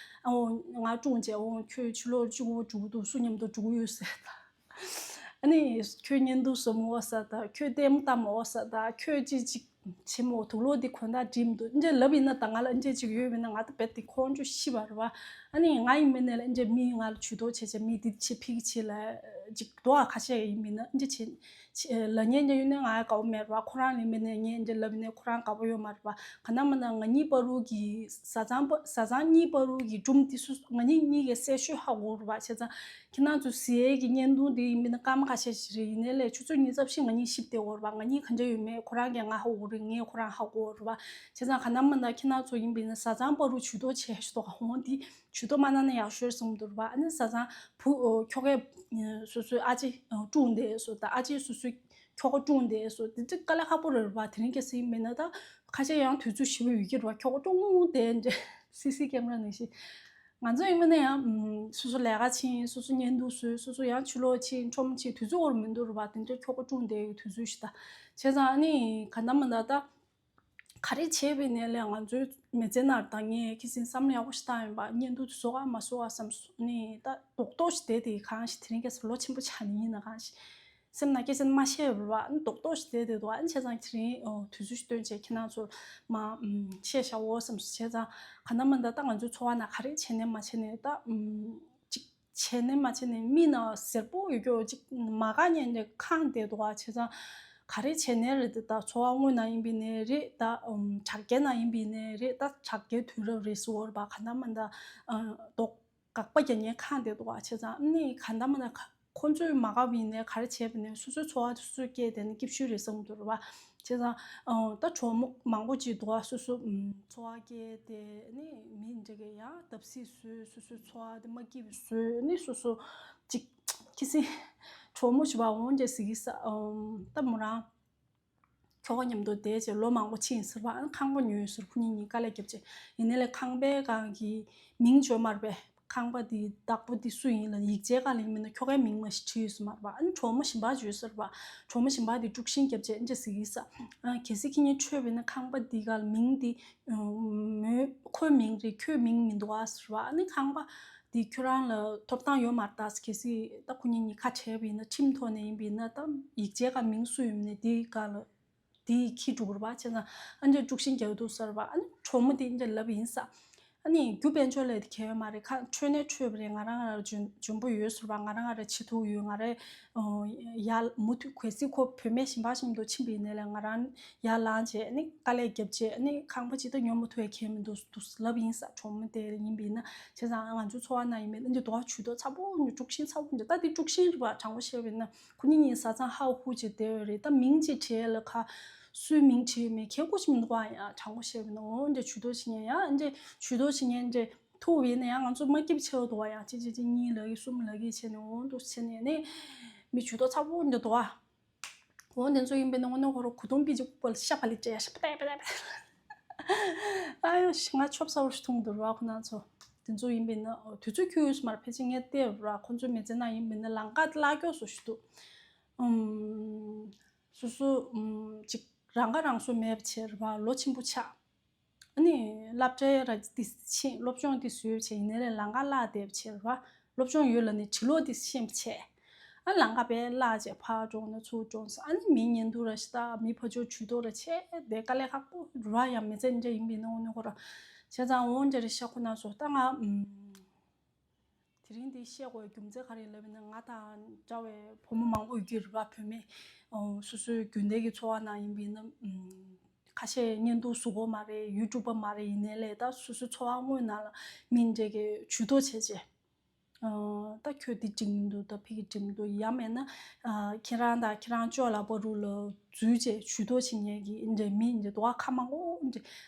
ཨོ། ང་ཀྲུང་བྱས། ཨོ་ཁྱོད་ཕྱི་ལོགས་གཅིག་པོ་འགྲོ་གི་འདུག་སུ་མཉམ་དུ་འགྲོ་གི་ཡོད་ཟེར་ད། ཨ་ནི་ཁྱོད་བརྙན་ཐུང་བཟོ་མོ་ཟེར་ད། ཁྱོད་ལྟད་མོ་ལྟ་མོ་ཟེར་ད། ཁྱོད་ཅི་ཅིག་བྱེད་མོ་དུག་ལོག་འདི་གོན་ད་འགྲིམ་འདུག་འདྲ་ལབ་ཡིན་ན་ད་ང་ལ་འདྲ་ཅིག་ཡོད་མིན་ན་ང་ད་རྦད་དེ་ཁོང་ཁྲོ་ཤི་བ་རེད་པ། ཨ་ནི་ང་ཡིན་མིན་ནས་ལ་འདྲ་མི་ང་ལ་ཇུས་གཏོགས་བྱེད་བྱེད་མི་འདི་བྱེད་ཕིག་བྱེད་ལ་ཅིག་དོ་ཨ་ཁ་ཤས་ཡིན་མིན་ན་འདྲ་བྱེད། ལབ་མཁན་ཅིག་ཡོད་ན་ང་དགའ་པོ་མེད་རེད་པ། ཁོ་རང་ལ་མིན་ནས་ངས་འདི་ལབ་ནས་ཁོ་རང་དགའ་པོ་ཡོད་མ་རེད་པ། ག་ན་མ་ན་ང་གཉིས་བར་དུ་གི་བཟའ་ཚང་བཟའ་ཚང་གཉིས་བར་དུ་གི་སྒྲུང་འདི་སུ་ང་གཉིས་གཉིས་ཀས་གསལ་ཤོས་ཧ་གོ་རེད་པ། བྱས་ཙང་ཁྱེད་རང་ཚོ་གཟིགས་ཡས་ཀྱི་བརྙན་ཐུང་འདི་ཡིན་མིན་ན་སྐར་མ་ཁ་ཤས་ཤིག་རེད། ཡིན་ནའི་ལས་ཆུ་ཚོད་ཉི་ཤུ་རྩ་བཞི་ང་གཉིས་གཤིབ་བསྡད་ཡོད་རེད་པ། ང་གཉིས་ག་འདྲ་ཡོད་མེད་ཁོ་རང་གིས་ང་ཧ་གོ་རེད། ངས་ཁོ་རང་ཧ་གོ་རེད་པ། བྱས་ཙང་ག་ན་མ་ན་ཁྱེད་རང་ཚོ་ཡིན་པ་ཡིན་ན་བཟའ་ཚང་བར་དུ་ཇུས་གཏོགས་བྱས་ཤོག་དང་འོང་འདི། ཇུས་གཏོགས་མ་གནང་ན་ཡག་ཤོས་གསུངས་འདུག་རེད་པ། ཨ་ནི་བཟའ་ཚང་བུ་ཁྱོ་གས་སོ་སོའི་ཨ་ཅེ་ཀྲུང་བསྡད་སོ་ད། ཨ་ཅེ་སོ་སོའི་ཁྱོ་ག་ཀྲུང་བསྡད་སོ། དེ་ཚོ་དཀའ་ལས་ཁག་པོ་རེད་པ། དེ་རིང་ཁ་སང་མིན་ན་ད་ཁ་ཤས་ཡང་དུས་ཚོད་ཞེ་པོ་ཡོད་ཀྱི་རེད་པ། ཁྱོ་ག་ཀྲུང་བསྡད་འདྲ་སི་སི་ཀེམ་ར་ནང་བཞིན། ང་ཚོ་ཡིན་པ་ན་ཡང་སོ་སོ་ལས་ཀ་ཕྱིན། སོ་སོ་བརྙན་ཐུང་བཟོས། སོ་སོ་ཡང་ཕྱི་ལོགས་ཕྱིན་ཁྲོམ་ཕྱིན། དུས་ཚོད་འོར་མི་འདུག་རེད་པ། དེ་འདྲ་ཁྱོ་ག་ཀྲུང་བསྡད་ཡོད་དུས་ཚོད་ཞིག་ད། བྱས་ཙང་ཨ་ནི་ག་འདྲ་མ་འདྲ་ད། ག་རེ་བྱས་པའི་ནས་ལས་ང་ཚོའི་མི་ཚེ་ནང་ད་ངས་ཁ་སང་བསམ་བློ་ཡག་པོ་ཞིག་བཏང་ཡིན་པ། བརྙན་ཐུང་དེ་བཟོ་ག་མ་བཟོ་ག་བསམ་སོང་ནི་ད་རྡོག་རྡོག་ཞིག་བསྡད་དེ་གང་ཞིག་དེ་རིང་ཁ་སང་ལོ་ཆེན་པོ་ཆགས་ནི་ཡིན་ན་གང་ཞིག་སེམས་ནང་སྐད་ཆ་མ་བཤད་པ་ནི་རྡོག་རྡོག་ཞིག་བསྡད་དེ་འདུག་ཨ་ནི་བྱས་ཙང་དེ་རིང་ཨོ་དུས་ཚོད་ཞིག་བཏོན་བྱས་ཁྱེད་རང་ཚོ་མ་བཤད་བཞག་འོ་བསམ་སོང་། བྱས་ཙང་ག་འདྲ་མ་འདྲ་ད་ང་ཚོའི་འཚོ་བ་ནང་ག་རེ་བྱས་ནས་མ་བྱས་ནས་ད་ཅིག་བྱས་ནས་མ་བྱས་ནས་མི་ན་སེར་པོ་ཡོད་རྒྱུ་ཅིག་མ་དགའ་ཉན་ནས་ཁེངས་བསྡད་འདུག་ཨ། བྱས་ཙང་ག་རེ་བྱས་ནས་རེད་དེ་ད་འཚོ་བ་དངོས་ནང་ཡིན་པའི་ནས་རེད་ད་དྲ་རྒྱའི་ནང་ཡིན་པའི་ནས་རེད་ད་དྲ་རྒྱའི་དུས་རབས་རེད་ཟེར་བ་རེད་པ། ག་འདྲ་མ་འདྲ་རྡོག་དགག་པ་རྒྱག་མཁན་ཁེངས་བསྡད་འདུག་ཨ། བྱས་ཙང་ནི་ག་འདྲ་མ་འདྲ་ཁོ་ཚོས་མ་དགའ་བའི་ནས་ག་རེ་བྱས་པའི་ནས་སོ་སོའི་འཚོ་བ་སོ་སོས་སྐྱེལ་བསྡད་ནས་སྐྱིད་ཤོས་རེད་བསམ་འདུག་རེད་པ། བྱས་ཙང་ད་གྲོགས་མོ་མང་པོ་ཅིག་འདུག་ཨ། སོ་སོ་འཚོ་བ་སྐྱེལ་ཏེ་ནི་མི་འདྲ་གི་ཡང་བརྡབ་གསིག་བཟོས། སོ་སོའི་འཚོ་བ་དེ་མ་སྐྱིད་པ་བཟོས་ནི་སོ་སོ་ཅིག་ཁྱི་སེ་གྲོགས་མོ་ཞིག་བ་འོང་ཅེས་ཟིག་གི་ས་ད་མོ་རང་ཁྱོ་ག་མཉམ་དུ་བསྡད་ཅེས་ལོ་མང་པོ་ཕྱིན་ཟེར་བ། ཨ་ནི་ཁང་པ་ཉོས་ཟེར། ཁོ་གཉིས་གཉིས་དཀའ་ལས་བརྒྱབ་ཅེས་ཡིན་ནའི་ལས་ཁང་པའི་སྒང་གི་མིང་བརྗོད་མ་རེད་པས། ཁང་པ་འདི་བདག་པོ་འདི་སུ་ཡིན་ལ་ཡིག་ཆའི་སྒང་ལ་ཡིན་མིན་ན་ཁྱོ་གའི་མིང་མ་ཞིག་བྲིས་ཡོད་ས་མ་རེད་པ། ཨ་ནི་གྲོགས་མོ་གཞན་པ་བརྗོད་ཟེར་བ། གྲོགས་མོ་གཞན་པ་འདི་དཀྲུག་ཤིང་བརྒྱབ་ཅེས་ཨ་ནི་ཅེས་ཟེར་གི་ས། ཨ་གལ་སྲིད་ཁྱེད་གཉིས་འཕྲོད་པས་ན་ཁང་པ་འདི་སྒང་ལ་མིང་འདི་མོའི་ཁོའི་མིང་རེད། ཁྱོའི་མིང་མི་འདུག་ཨ་ཟེར་བ། ཨ་ནི་ཁང་པ་འདི་ཁྱོད་རང་ལ་ཐོབ་ཐང་ཡོད་མ་རེད་ད་ཟེར། གལ་སྲིད་ད་ཁོ་གཉིས་གཉིས་ཁ་བྲལ་བ་ཡིན་ན་ཁྲིམས་ཐོག་ནས་ཡིན་པ་ཡིན་ན་ད་ཡིག་ཆའི་སྒང་མིང་སུ་ཡོད་མིན་ན་འདི་སྒང་ལ། དེ་ཡི་ཁྱི་འགྲོ་གི་རེད་པ། བྱས་ཙང་ཨ་འདྲས་དཀྲུག་ཤིང་རྒྱག་འདུག་ཟེར་བ། ཨ་ནི་གྲོགས་མོ་དེ་འདྲས་ལབ་ཡིན་ས། ཨ་ནི་རྒྱུ་དཔལ་འབྱོར་ལས་དེ་གལ་ཡོད་མ་རེད། ཁ་འཕྲོད་ནས་འཕྲོད་པ་རེད། ང་རང་ང་རང་འཇོན་འཇོན་པོ་ཡོད་ཟེར་བ། ང་རང་ང་རང་བྱེད་ཐུབ་ཡོད། ང་རང་ཡར་མུ་མཐུད་གལ་སྲིད་ཁོ་བུད་མེད་གཞན་པ་ཞིག་ཏུ་ཕྱིན་པ་ཡིན་ནའི་ལས་ང་རང་ཡར་ལངས་བྱས་ཨ་ནི་དཀའ་ལས་བརྒྱབ་བྱས་ཨ་ནི་ཁང་པ་ཅིག་ད་ཉོ་མ་ཐུབ་ཡ་གལ་མི་འདུག་འདུག་ལབ་ཡིན་ས། གྲོགས་མོ་དེ་ཡིན་པ་ཡིན་ན། བྱས་ཙང་ང་ཚོའི་འཚོ་བ་ནང་ཡིན་མིན་ཨ་འདྲས་འདུག་ཨ། ཇུས་གཏོགས་ཚ་པོ་འདྲ་དཀྲུག་ཤིང་ཚ་པོ་འདྲ་ད་དེ་དཀྲུག་ཤིང་རེད་པ། དྲང་པོ་བཤད་པ་ཡིན་ན། ཁོ་གཉིས་གཉིས་བཟའ་ཚང་ཧ་ཧུ་བྱས་བསྡད་ཡོད་རེད། ད་མིང་ཅིག་བྲིས་ལ་ཁ་སུའི་མིང་བྲིས་ཡོད་མེད་ཁྱེད་སྐུ་ཞིག་མི་འདུག་ཨ། ཡང་དྲང་པོ་བཤད་པ་ཡིན་ན་འོ་འདྲས་ཇུས་གཏོགས་བྱེད་མཁན་ཡང་འདྲས་ཇུས་གཏོགས་བྱེད་མཁན་འདྲས་ཐུག་པ་ཡིན་ན་ཡང་ང་ཚོ་མ་སྐྱིད་ཆེ་བ་འདུག་ཨ། ཡང་གཅིག་གཅིག་གཅིག་གཉིས་ལབ་ཀྱི་གསུམ་ལབ་ཀྱི་བྱས་ནས་འོ་འདུག་བྱས་ནས་ནི་མི་ཇུས་གཏོགས་ཚ་པོ་འདྲ་འདུག་ཨ། འོ་འདི་ཚོ་ཡིན་པས་ན་དངོས་གནས་ཁོ་རང་གོས་ཐུང་པི་ཅིག་སྤུ་བ་ལ་ཤ་བ་ལི་སྤྲད་ཡ་ཤ་པ་ཏེ་པ་ཏེ་པ། ཨ་ཡོ་ང་ཆོབ་ཚ་པོ་ཞིག་འཐུང་འདུག་ར་ཁོ་ན་ཚོ། དེ་ཚོ་ཡིན་པས་ན་དུས་ཚོད་ཁྱོད་ཡོད་སྨ་རེད། ཕལ་ཆེར་ངས་བལྟས་ར་ཁོང་ཚོའི་མི་ཚེ་ནང་ཡིན་པས་ན་ལམ་ཁ་བརླག་སྐྱོ་བཟོ་ཞིག་འདུག་ཨུམ། སོ་སོ་ཨུམ་ཅིག་རང་ཁ་རང་གསོ་མེད་པ་བྱས་ར་ལོ་ཆེན་པོ་ཆགས། ཨ་ནི་སློབ་གྲྭའི་ར་འདི་ཕྱིན་སློབ་སྦྱོང་འདི་བཟོས་བྱས་ཡིན་ནའི་ལས་ལམ་ཁ་བརླག་བསྡད་པ་བྱས་ར། སློབ་སྦྱོང་ཡོད་ལ་ནི་ཕྱི་ལོགས་འདི་ཤེས་པ་བྱས། ཨ་ལམ་ཁ་བས་བརླག་བྱས་ཕར་འགྲོ་ན་ཚུར་འགྲོ་ས། ཨ་ནི་མི་ཉན་འདུག་ར་ཤི་ད་མི་ཕར་ཕྱོགས་ཇུས་གཏོགས་ར་བྱས་དེ་དཀའ་ལས་ཁག་པོ་ར་ཡང་མི་ཚེ་འདྲ་ཡིན་པའི་ནང་ནས་ཁོ་ར་བྱས་ཙང་འོང་འདྲ་རེ་ཤ་ཁོ་ན་ཚོ་ད་ང་ཨུམ། དེ་རིང་འདི་བཤད་དགོས་རྒྱུ་མཚན་ག་རེ་ལབ་ན་ང་དང་འདྲ་བའི་བུ་མོ་མང་པོ་ཡོད་ཀྱི་རེད་པ། བུད་མེད་སོ་སོའི་རྒྱུན་ལྡན་གྱི་འཚོ་བ་ནང་ཡིན་པས་ན་ཁ་ཤས་བརྙན་ཐུང་བཟོ་གོ་མ་རེད། ཡུ་ཊུབ་པ་མ་རེད། ཡིན་ནའི་ལས་ད་སོ་སོའི་འཚོ་བ་དངོས་ནང་ལ་མི་འདྲ་གི་ཇུས་གཏོགས་བྱས་རྗེས་ད་ཁྱོད་འདི་འགྲིག་མི་འདུག་ད་ཕ་གི་འགྲིག་མི་འདུག་ཡང་མེད་ན་ཁྱེད་རང་དང་ཁྱེད་རང་ཅོག་ལ་པ་རུ་ལ་འཛུལ་རྗེས་ཇུས་གཏོགས་བྱེད་མཁན་གྱི་འདྲ་མི་འདྲ་དོ་ཁ་མང་པོ་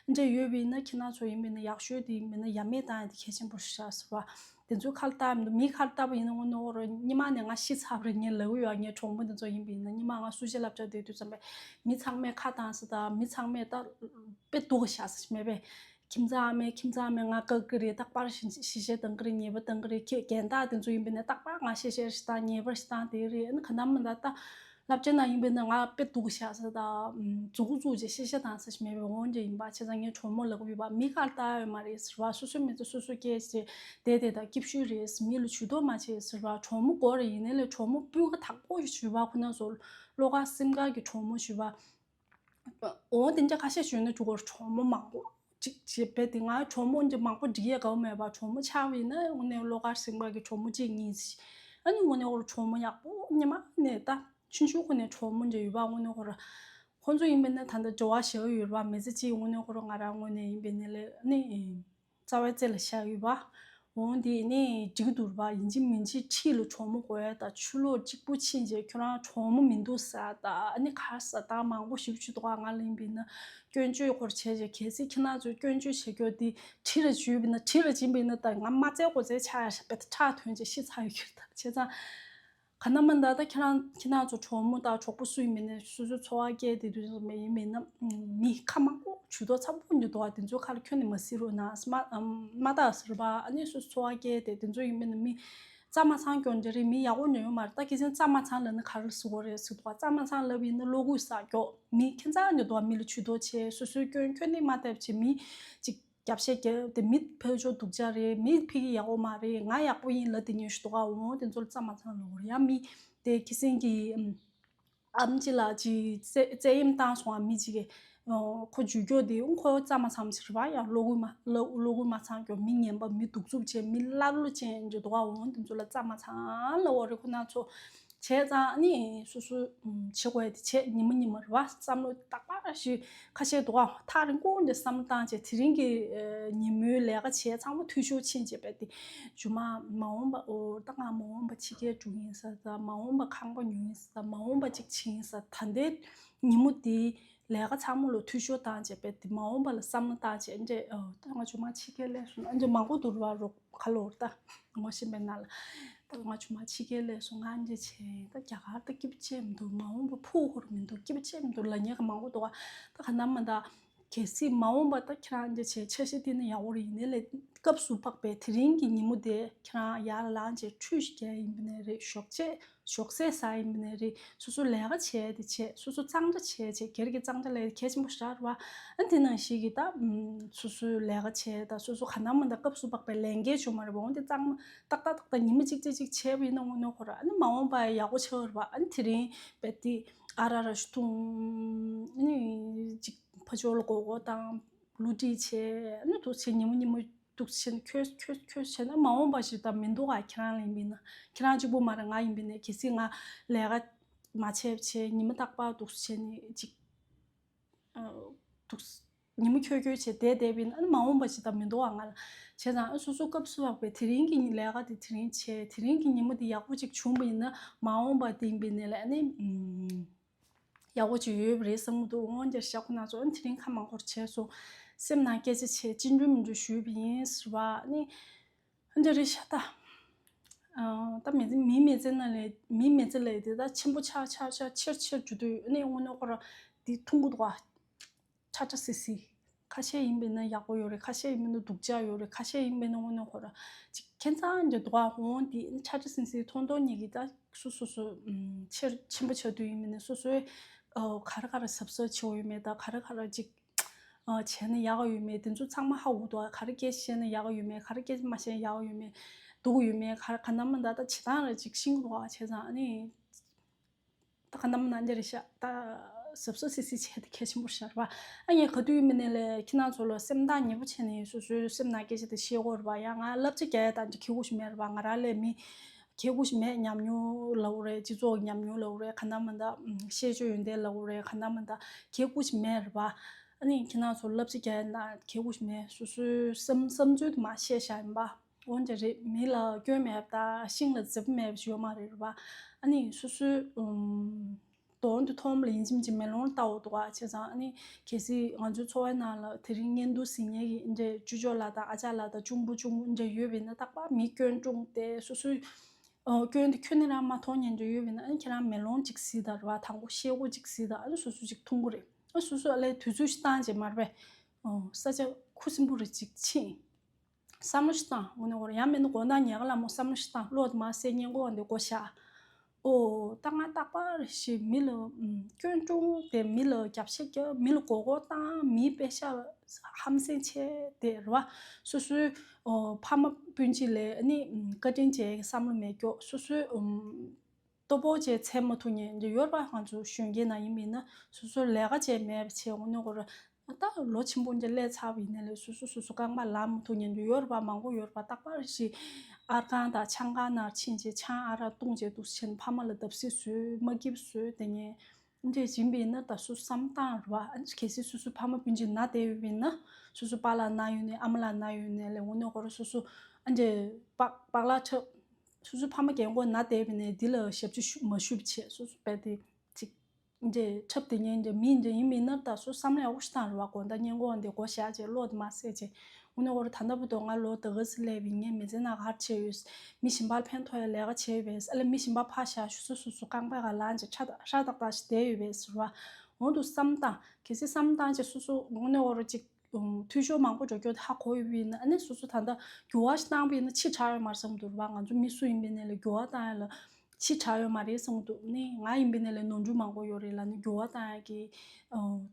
འདྲ་ཡོད་པས་ན་ཁྱེད་རང་ཚོ་ཡིན་པས་ན་ཡག་ཤོས་དེ་ཡིན་པས་ན་ཡ་མེད་བཏང་ཡ་དེ་གལ་ཆེན་པོ་ཞིག་ཆགས་ཟེར་བ། དེ་ཚོའི་ཁ་ལ་བཏགས་མི་འདུག་མིའི་ཁ་ལ་བཏགས་པ་ཡིན་ན་དངོས་གནས་ཁོ་རང་སྔོན་མ་ནས་ང་ཤི་ཚར་བ་རེད། ངས་ལབ་ཀྱི་ཡོད། ངའི་གྲོགས་མོ་དེ་ཚོ་ཡིན་པ་ཡིན་ན་སྔོན་མ་ང་སུ་ཇི་སློབ་གྲྭ་བསྡད་དུས་ཙམ་པས་མི་ཚང་མས་ཁ་བཏང་ས་དང་མི་ཚང་མས་ད་དཔེ་སྡུག་ག་བཞག་ས་ཞིག་མེད་པས། ཁྱིམ་ཚང་མས་ཁྱིམ་ཚང་མས་ང་བཀག་གི་རེད། རྟག་པར་ཤི་ཤི་བཤད་བཏང་གི་རེད། ཉེས་པ་བཏང་གི་རེད། ཁྱེད་རྒན་བདག་དེ་ཚོ་ཡིན་པ་ཡིན་ན་རྟག་པར་ང་ཤི་བཤད་ཞིག་བཏང་ཉེས་པ་ཞིག་བཏང་དེ་རེད། ཨ་ནི་ག་ནམ་མི་ད་ལྟ། སློབ་གྲྭའི་ནང་ཡིན་པས་ན་ང་དཔེ་སྡུག་བཞག་ས་དང་མཛུ་གུ་བཙུགས་རྗེས་ཤི་བཤད་བཏང་ས་ཞིག་མེད་པའི་དབང་གིས་ཡིན་པ། བྱས་ཙང་ངའི་གྲོགས་མོ་ལབ་ཀྱི་ཡོད་པ། མི་ཁ་ལ་བལྟ་ཡོད་མ་རེད་ཟེར་བ། སོ་སོའི་མི་ཚེ་སོ་སོ་སྐྱེལ་བྱས་བསྡད་བསྡད་དང་སྐྱིད་ཤོས་རེད། མི་ལ་ཇུས་གཏོགས་མ་བྱེད་ཟེར་བ། གྲོགས་མོ་དགོས་རེད། ཡིན་ནའི་ལས་གྲོགས་མོ་སྤུས་ཀ་དག་པོ་ཞུ་བ་ཁོ་ན་ཚོ་བློ་དཀར་སེམས་དཀར་གྱི་གྲོགས་མོ་ཞུ་བ། འོ་དེ་འདྲ་ཁ་ཤས་ཞུས་ན་འགྲིག་གོ། གྲོགས་མོ་མང་པོ་ཅིག་བྱེད་པས་དེ་ང་གྲོགས་མོ་འདི་མང་པོ་འགྲིག་ཡས་དགའ་བོ་མེད་པ། གྲོགས་མོ་ཆགས་པ་ཡིན་ན་དངོས་གནས་བློ་དཀར་སེམས་དཀར་གྱི་གྲོགས་མོ་གཅིག་གཉིས་ཤིག་ཨ་ནི་དངོས་གནས་ཁོ་རང་གྲོགས་མོ་ཡག་པོ་སྔོན་མ་ནས་ད་ཆུང་ཆུང་ཁོ་ནས་གྲོགས་མོ་འདྲ་ཡོད་པ། དངོས་གནས་ཁོ་རང་ཁོང་ཚོ་ཡིན་པས་ན་ད་ལྟ་འབྲེལ་བ་ཞེ་པོ་ཡོད་རེད་པ། མི་ཚེ་གཅིག་དངོས་གནས་ཁོ་རང་ང་རང་ངོས་ནས་ཡིན་པས་ན་ལས་ཨ་ནི་རྩ་བའི་རྩེ་ལ་བཞག་ཡོད་པ། འོང་དེ་ནས་འགྲིག་འདུག་པ། ཡིན་གཅིག་མིན་གཅིག་འཁྲིས་ལ་གྲོགས་མོ་དགོས་ཡ་ད། ཕྱི་ལོགས་གཅིག་པུ་ཕྱིན་རྗེས་ཁྱོད་རང་གྲོགས་མོ་མི་འདུག་ཟེར་ད། ཨ་ནི་ག་རེ་ཟེར་ད་མང་པོ་ཞིག་ཆུ་དོག་ང་ལ་ཡིན་པས་ན་སྐྱོན་བརྗོད་སྐོར་བྱས་རྗེས། གལ་སྲིད་ཁྱེད་རང་ཚོས་སྐྱོན་བརྗོད་བྱེད་རྒྱུ་དེ་འཁྲིས་ལ་འཇུས་པས་ན་འཁྲིས་ལ་འབྱིན་པས་ན་ད་ང་མ་བཙལ་གོ་བཙལ་ཆགས་ཡ་ཞིག་དཔེ་ད་ཁྲག་ཐོན་རྗེས་ཤི་ཚར་ཡོད་ཀྱི་རེད་ད། བྱས་ཙང་ག་ན་མ་ད་ད་ཁྱེད་རང་ཁྱེད་རང་ཚོ་གྲོགས་མོ་དང་གྲོགས་པོ་སུ་ཡིན་མིན་ནས་སོ་སོའི་འཚོ་བ་སྐྱེལ་བསྡད་དུས་ཙམ་པ་ཡིན་མིན་ན་མི་ཁ་མང་པོ་ཇུས་གཏོགས་ཚ་པོ་འདུག་པ། དེ་ཚོའི་ཁ་ལ་ཁྱོན་ནས་མ་གཟིགས་རོགས་གནང་། མ་མ་ད་ཟེར་བ། ཨ་ནི་སོ་སོའི་འཚོ་བ་སྐྱེལ་བསྡད་དེ་ཚོ་ཡིན་མིན་ན་མི་གཙང་མ་ཚང་སྐྱོན་འདྲ་རེད། མི་ཡག་པོ་འདྲ་ཡོད་མ་རེད། ད་ཁྱེད་ཚོས་གཙང་མ་ཚང་ལབ་ན་ག་རེ་ཟེར་དགོས་རེད་ཟེར་འདུག་པ། གཙང་མ་ཚང་ལབ་ཡིན་ན་བློ་འགུག་ཟ་མཁན་མི་ཁྱེད་རང་འདུག་པ། མི་ལ་ཇུས་གཏོགས་བྱེད། སོ་སོའི་སྐྱོན་ཁྱོན་ནས་མ་བལྟས་བྱེད། མི་ཅིག་རྒྱབ་བཤད་རྒྱབ་དེ་མི་ཕལ་ཆེར་སྡུག་ཅག་རེད། མི་ཕ་གི་ཡག་པོ་མ་རེད། ང་ཡག་པོ་ཡིན་ལབ་དེ་ཉོན་ཞིག་འདུག་ག་འོང་དེ་ཚོ་ལ་གཙང་མ་ཚང་ལབ་དགོས་རེད། ཡང་མི་དེ་ཁྱི་སེང་གི་ཨམ་ཅི་ལ་ཅི་བཙན་བཙན་གཡེམ་བཏང་སོང་བ། མི་གཅིག་གིས་ཁོ་ཇུས་སྐྱོར་དེ་ཁོ་གཙང་མ་ཚང་མ་ཟེར་བ། ཡང་བློ་འགུག་མ་བློ་བློ་འགུག་མ་ཚང་སྐྱོར། མི་ངན་པ་མི་གདུག་རྩུབ་ཅན་མི་ཀླ་ཀློ་ཅན་ཅིག་འདུག་ག་འོང་དེ་ཚོ་ལ་གཙང་མ་ཚང་ལབ་དགོས་རེད། ཁོ་ན་ཚོ་བྱས་ཙང་ནི་སོ་སོ་བྱེད་དགོས་དེ་བྱས། ཉི་མ་ཉི་མ་རེད་པ། བསམ་བློ་རྟག་པར་ཞིག་ཁ་ཤས་འདུག་ག་ཐག་རིང་པོ་འདི་བསམ་བློ་བཏང་བྱས་དེ་རིང་གི་ཉིན་མོའི་ལས་ཀ་བྱས་ཚང་མ་འཐུས་ཤོར་ཕྱིན་བྱས་པས་དེ་ཇུ་མ་མ་འོངས་པ་འོ་ད་ང་མ་འོངས་པ་ཕྱི་རྒྱལ་འགྲོ་ཡིན་ས་ད། མ་འོངས་པ་ཁང་པ་ཉོ་ཡིན་ས་ད། མ་འོངས་པ་ཅིག་བྱེད་ཡིན་ས། ད་ལྟའི་ཉིན་མོ་དེའི་ལས་ཀ་ཚང་མ་ལ་འཐུས་ཤོར་བཏང་བྱས་པས་དེ་མ་འོངས་པ་ལ་བསམ་བློ་བཏང་བྱས་འདྲས། ད་ང་ཇུ་མ་ཕྱི་རྒྱལ་སླེབས་སོང་ན་འདྲས་མང་པོ་འདུག་ར་རོགས། ཁ་ལོར་ད་ངོ་ཤེས་པའི་ནང་ལ་ད་ང་ཆུང་མ་ཕྱི་རྒྱལ་སླེབས་སོང་། ང་འདི་བྱས་ད་རྒྱ་གར་ད་སྐྱིད་པོ་ཅིག་མི་འདུག་མ་འོངས་པ་ཕུགས་ཧུར་མི་འདུག་སྐྱིད་པོ་ཅིག་མི་འདུག་ལབ་མཁན་ག་མང་པོ་འདུག་ད་ག་ནམ་མ་ད་གལ་སྲིད་མ་འོངས་པ་ད་ཁྱེད་རང་འདི་བྱས་འཆར་གཞི་བཏིང་ན་ཡག་པོ་རེད། ཡིན་ནའི་ལས་སྐབས་སུ་བབས་པའི་དེ་རིང་གི་ཉིན་མོ་དེ་ཁྱེད་རང་ཡར་ལངས་བྱས་ཁྲུས་ཤིག་བརྒྱབ་ཡིན་པ་ནས་རེད། ཞོགས་ཇ་ཞོགས་ཟས་ཟ་ཡིན་པ་ནས་རེད། སོ་སོ་ལས་ཀ་བྱས་དེ་བྱས། སོ་སོ་གཙང་སྦྲ་བྱས་བྱས། སྒེར་གྱི་གཙང་སྦྲ་ལས་གལ་ཆེན་པོ་ཞེ་དྲག་རེད་པ། ཨ་དེ་ནང་བཞིན་གྱི་ད་སོ་སོའི་ལས་ཀ་བྱས་ད་སོ་སོ་ག་ནམ་མ་ད་སྐབས་སུ་བབས་པའི་ལས་འགན་བྱུང་མ་རེད་པ། འོན་ཏེ་གཙང་མ་ཏག་ཏག་ཏག་ཏག་ཉི་མ་གཅིག་གཅིག་གཅིག་བྱས་པ་ཡིན་ན་དངོས་གནས་ཁོ་ར་ཨ་ནི་མ་འོངས་པ་ཡག་པོ་ཆགས་རེད་པ། ཨ་ནི་དེ་རིང་བས་དེ་ཨ་ར་ར་ཞུ་ཐུང་ཨ་ནི་ཅིག་ཕ་ཇོ་ལ་མགོ་སྐོར་བཏང་། བསླུ་བྲིད་བྱས། ཨ་ནི་འདུག་བྱས་ཉི་མ་ཉི་མ་འདུག་བྱས་ནས་ཁྱོད་ཁྱོད་ཁྱོད་བྱས་ན་མ་འོངས་པ་ཞིག་ད་མི་འདུག་ག་ཁྱེད་རང་ལ་ཡིན་པས་ན་ཁྱེད་རང་གཅིག་པུ་མ་རེད། ང་ཡིན་པས་ན་གལ་སྲིད་ང་ལས་ཀ་མ་བྱས་བྱས་ཉི་མ་རྟག་པར་འདུག་བྱས་ནས་ཅིག་ཨ་འདུག་ཉི་མ་འཁྱོལ་འཁྱོལ་བྱས་བསྡད་བསྡད་པས་ན་ཨ་ནི་མ་འོངས་པ་ཞིག་ད་མི་འདུག་ག་ང་ལ། བྱས་ཙང་ཨ་སོ་སོ་སྐབས་སུ་བབས་པའི་དེ་རིང་གི་ལས་ཀ་དེ་དེ་རིང་བྱས། དེ་རིང་གི་ཉིན་མོ་དེ་ཡག་པོ་ཅིག་བྱུང་བ་ཡིན་ན་མ་འོངས་པ་དེ་ཡིན་པས་ན་ལས་ཨ་ནི་ཨུམ། ཡག་པོ་ཅིག་ཡོད་པ་རེད་བསམ་གྱི་འདུག་འོན་ཀྱང་ཤག་ཁོ་ན་ཚོ་ཨ་ནི་དེ་རིང་ཁ་མང་པོ་བྱས་སོང་། སེམས་ནང་སྐད་ཆ་བྱས་ཅི་འགྲུལ་མི་འགྲུལ་ཞུས་པ་ཡིན་ཟེར་བ་ཨ་ནི་འདི་རེད་ཤག་ད། ཨ་ད་མི་ཚེ་མིའི་མི་ཚེ་ནང་ལས་མིའི་མི་ཚེ་ལས་དེ་ད་ཆེན་པོ་ཆགས་ཆགས་ཆགས་ཆེར་ཆེར་འགྲོ་དུས་ཨ་ནི་དངོས་གནས་ཁོ་ར་འདི་ཐུང་པོ་འདུག་ཨ། ཁྲ་ཁྲ་སི་སི། ཁ་ཤས་ཡིན་པས་ན་ཡག་པོ་ཡོད་རེད། ཁ་ཤས་ཡིན་པས་ན་སྡུག་ཅག་ཡོད་རེད། ཁ་ཤས་ཡིན་པས་ན་དངོས་གནས་ཁོ་ར་ཅིག་ཁྱད་མཚར་འདྲ་འདུག་ཨ། འོང་དེ་ཆ་ཆ་སིང་སིང་མཐོང་མཐོང་ཉིད་ཀྱིས་ད་སོ་སོ་སོ་ཨམ་ཆེར་ཕྱིན་པ་ཆགས་དུས་ཡིན་པས་ན་སོ་སོའི་ཨ་ག་རེ་ག་རེ་གཟབ་གཟབ་བྱེད་དགོས་ཡོད་མེད་དང་། ག་རེ་ག་རེ་ཅིག་ཨ་བྱས་ན་ཡག་ག་ཡོད་མེད་དེ་ཚོ་ཚང་མ་ཧ་གོ་འདུག་ཨ། ག་རེ་སྐད་ཆ་བཤད་ན་ཡག་ག་ཡོད་མེད། ག་རེ་སྐད་ཆ་མ་བཤད་ན་ཡག་ག་ཡོད་མེད། སྡུག་ག་ཡོད་མེད། ག་ག་ནམ་མ་ད་ད་བྱེད་སྟངས་ར་ཅིག་ཤེས་ཀྱི་འདུག་ཨ། བྱས་ཙང་ཨ་ནི། ད་ག་ནམ་ན་འདི་རེད་ཤག་ད་གཟབ་གཟབ་སིག་སིག་བྱས་ཏེ་གལ་ཆེན་པོ་ཤར་བ། ཨ་ངས་ག་དུས་མིན་ནས་ལས་ཁྱེད་རང་ཚོ་ལ་སེམས་ཐག་ཉེ་པོ་བྱས་ནས་སོ་སོའི་སེམས་ནང་སྐད་ཆ་དེ་བཤད་དགོས་རེད་བ། ཡང་ང་བསླབ་བྱ་རྒྱག་ཡ་ད་འདི་ཁེ་གུ་ཞིག་མེད་རེད་བ། ང་རང་ལས་མི་ཁེ་གུ་ཞིག་མེད། ཉམས་མྱོང་ལབ་དགོས་རེད། སྤྱི་ཚོགས་ཉམས་མྱོང་ལབ་དགོས་རེད། ག་ནམ་མ་ད་ཤེས་བྱ་ཡོན་ཏན་ལབ་དགོས་རེད། ག་ནམ་མ་ད་ཁེ་གུ་ཞིག་མེད་རེད་བ། ཨ་ནི་ཁྱེད་རང་ཚོ་བསླབ་བྱ་རྒྱག་ཡ་ན་ཁེ་གུ་ཞིག་མེད། སོ་སོའི་བསམ་བསམ་ཚུལ་དེ་མར་བཤད་བཞག་ཡིན་པ། འོན་ཀྱང་རེད། མི་ལ་སྐྱོན་མེད་པ་དང་ཤིང་ལ་རྫི་བོ་མེད་པ་ཞིག་ཡོད་མ་རེད་རེད་བ། ཨ་ནི་སོ་སོའི་ཨུམ་དོན་དུ་མཐོང་བ་ལ་ཡིན་གཅིག་མིན་གཅིག་མེ་ལོང་ལྟ་བ་འདུག་ག་བྱས་ཙང་ཨ་ནི་གལ་སྲིད་ང་ཚོའི་འཚོ་བའི་ནང་ལ་དེ་རིང་བརྙན་ཐུང་གཟིགས་མཁན་གྱི་འདྲའི་ཅོ་ཅོ་ལགས་དང་ཨ་ཅག་ལགས་དང་གཅུང་པོ་གཅུང་མོ་འདྲ་ཡོད་པ་ཡིན་ན་རྟག་པར་མི་སྐྱོན་སྲུང་སྟེ་སོ་སོའི་ཨོ་སྐྱོན་དེ་ཁྱོན་ནས་རང་མ་མཐོང་མཁན་འདྲ་ཡོད་པ་ཡིན་ན་ཨ་ནི་ཁྱེད་རང་མེ་ལོང་གཅིག་གཟིགས་དང་རེད་བ། དང་པོ་ཤེལ་སྒོ་གཅིག་གཟིགས་དང་ཨ་ནི་སོ་སོ་གཅིག་མཐོང་གི་རེད། ཨ་སོ་སོ་ཨ་ལས་དུས་ཚོད་ཞིག་བཏང་རྗེས་མར་བས་ཨོ་ས་ཆ་ཁུ་སིམ་པོ་རེ་གཅིག་ཕྱིན། བསམ་བློ་ཞིག་བཏང་། དངོས་གནས་ཁོ་རང་ཡང་མིན་ན་དགོང་དག་ཉལ་ཁ་ལ་མོ་བསམ་བློ་ཞིག་བཏང་། བློ་དེ་མར་སེ་སྙིང་ཁོག་འདི་སྒོ་བཞག་ཨོ་ད་ང་རྟག་པར་ཞིག་མི་ལ་ཨུམ་སྐྱོན་སྲུང་སྟེ་མི་ལ་རྒྱབ་ཤ་རྒྱབ། མི་ལ་མགོ་སྐོར་བཏང་། མིའི་པེ་ཤ་ཧམ་སེམས་བྱས་ཏེ་རེད་བ། སོ་སོའི་ཨོ་ཕ་མ་སྤུན་མཆེད་ལ་ཨ་ནི་ཨུམ་བཀའ་དྲིན་ཆེ་བསམ་བློ་མེད་ཀྱོག་སོ་སོའི་ཨུམ་ལྟོ་ཕོག་བྱས་འཚོལ་མ་ཐུབ་མཁན་འདི་ཡོད་རེད་པ། ང་ཚོ་གཞོན་སྐྱེས་ནང་ཡིན་པ་ཡིན་ན་སོ་སོ་ལས་ཀ་བྱས་མེད་པ་བྱས་འོ་ནི་ཁོ་ར་ད་ལོ་ཆེན་པོ་འདི་སླེབས་ཚར་བ་ཡིན་ན་ལས་སོ་སོ་སོ་སོ་རྐང་པ་ལངས་མ་ཐུབ་མཁན་འདི་ཡོད་རེད་པ། མང་པོ་ཡོད་རེད་པ། རྟག་པར་ཞིག་ཨར་ཁང་དང་ཆང་ཁང་ནང་ཕྱིན་བྱས་ཆང་ཨ་རག་བཏུང་བྱས་འདུག་སེ་བྱས་ནས་ཕ་མ་ལ་བརྡབ་གསིག་བཟོས། མ་སྐྱིད་བཟོས། དེ་ནས་འདྲས་ཡིན་པ་ཡིན་ན་ད་སོ་བསམ་སྟངས་རེད་པ། གལ་སྲིད་སོ་སོའི་ཕ་མ་སྤུན་མཆེད་ན་བསྡད་ཡོད་པ་ཡིན་ན་སོ་སོའི་པཱ་ལགས་ན་ཡོད་ནའི་ཨ་མ་ལགས་ན་ཡོད་ནའི་ལས་འོ་ནི་ཁོ་ར་སོ་སོ་ཨ་འདྲས་པག་པག་ལག་འཁྲབ། སོ་སོའི་ཕ་མ་རྒན་གོག་ན་བསྡད་པ་ཡིན་ན་འདི་ལ་ཞབས་ཕྱི་ཞུ་མ་ཞུ་བྱས་སོ་སོ་བས་དེ་ཅིག་འདྲས་འཁྲབ་བསྡད་མཁན་འདྲ་མི་འདྲ་ཡིན་པ་ཡིན་ན་ད་སོ་བསམ་བློ་ཡག་པོ་ཞིག་བཏང་རེད་པ། དགོང་དག་སྔ་དགོང་འདི་སྒོ་བཞག་བྱས་བློ་དེ་མར་སེ་བྱས་འོ་ནི་ཁོ་ར་ད་ལྟ་བར་དུ་ང་ལོ་ད་ག་ཚོད་སླེབས་པ་ཡིན། ངའི་མི་ཚེ་ནང་ག་རེ་བྱས་ཡོད། མི་གཞན་པར་ཕན་ཐོགས་ཡ་ལས་ཀ་བྱས་ཡོད་པས། ཨ་ལས་མི་གཞན་པ་ཕར་བཞག་སོ་སོ་སོ་སོ་རྐང་པ་སྒང་ལངས་བྱས་ཧྲ་ཧྲ་ཏག་ཏག་ཞིག་བསྡད་ཡོད་པས་ཟེར་བ། འོ་འདུག་བསམ་སྟངས་གལ་སྲིད་བསམ་སྟངས་བྱས་སོ་སོ་དངོས་གནས་ཁོ་ར་ཅིག་འཐུས་ཤོར་མང་པོ་འགྲོ་རྒྱུ་དེ་ཧ་གོ་ཡོད་པ་ཡིན་ན་ཨ་ནི་སོ་སོ་ད་ལྟ་འགྱུར་བ་ཞིག་བཏང་པ་ཡིན་ན་ཕྱི་དྲགས་ཡོད་མ་རེད་བསམ་གྱི་འདུག་རེད་པ། ང་ཚོ་མི་སུ་ཡིན་པ་ཡིན་ནའི་ལས་འགྱུར་བ་བཏང་ཡ་ལ་ཕྱི་དྲགས་ཡོད་མ་རེད་བསམ་གྱི་འདུག་ནི་ང་ཡིན་པ་ཡིན་ནའི་ལས་ནོར་འཁྲུལ་མང་པོ་ཡོད་རེད་ལབ་ནི་འགྱུར་བ་བཏང་ཡ་གི་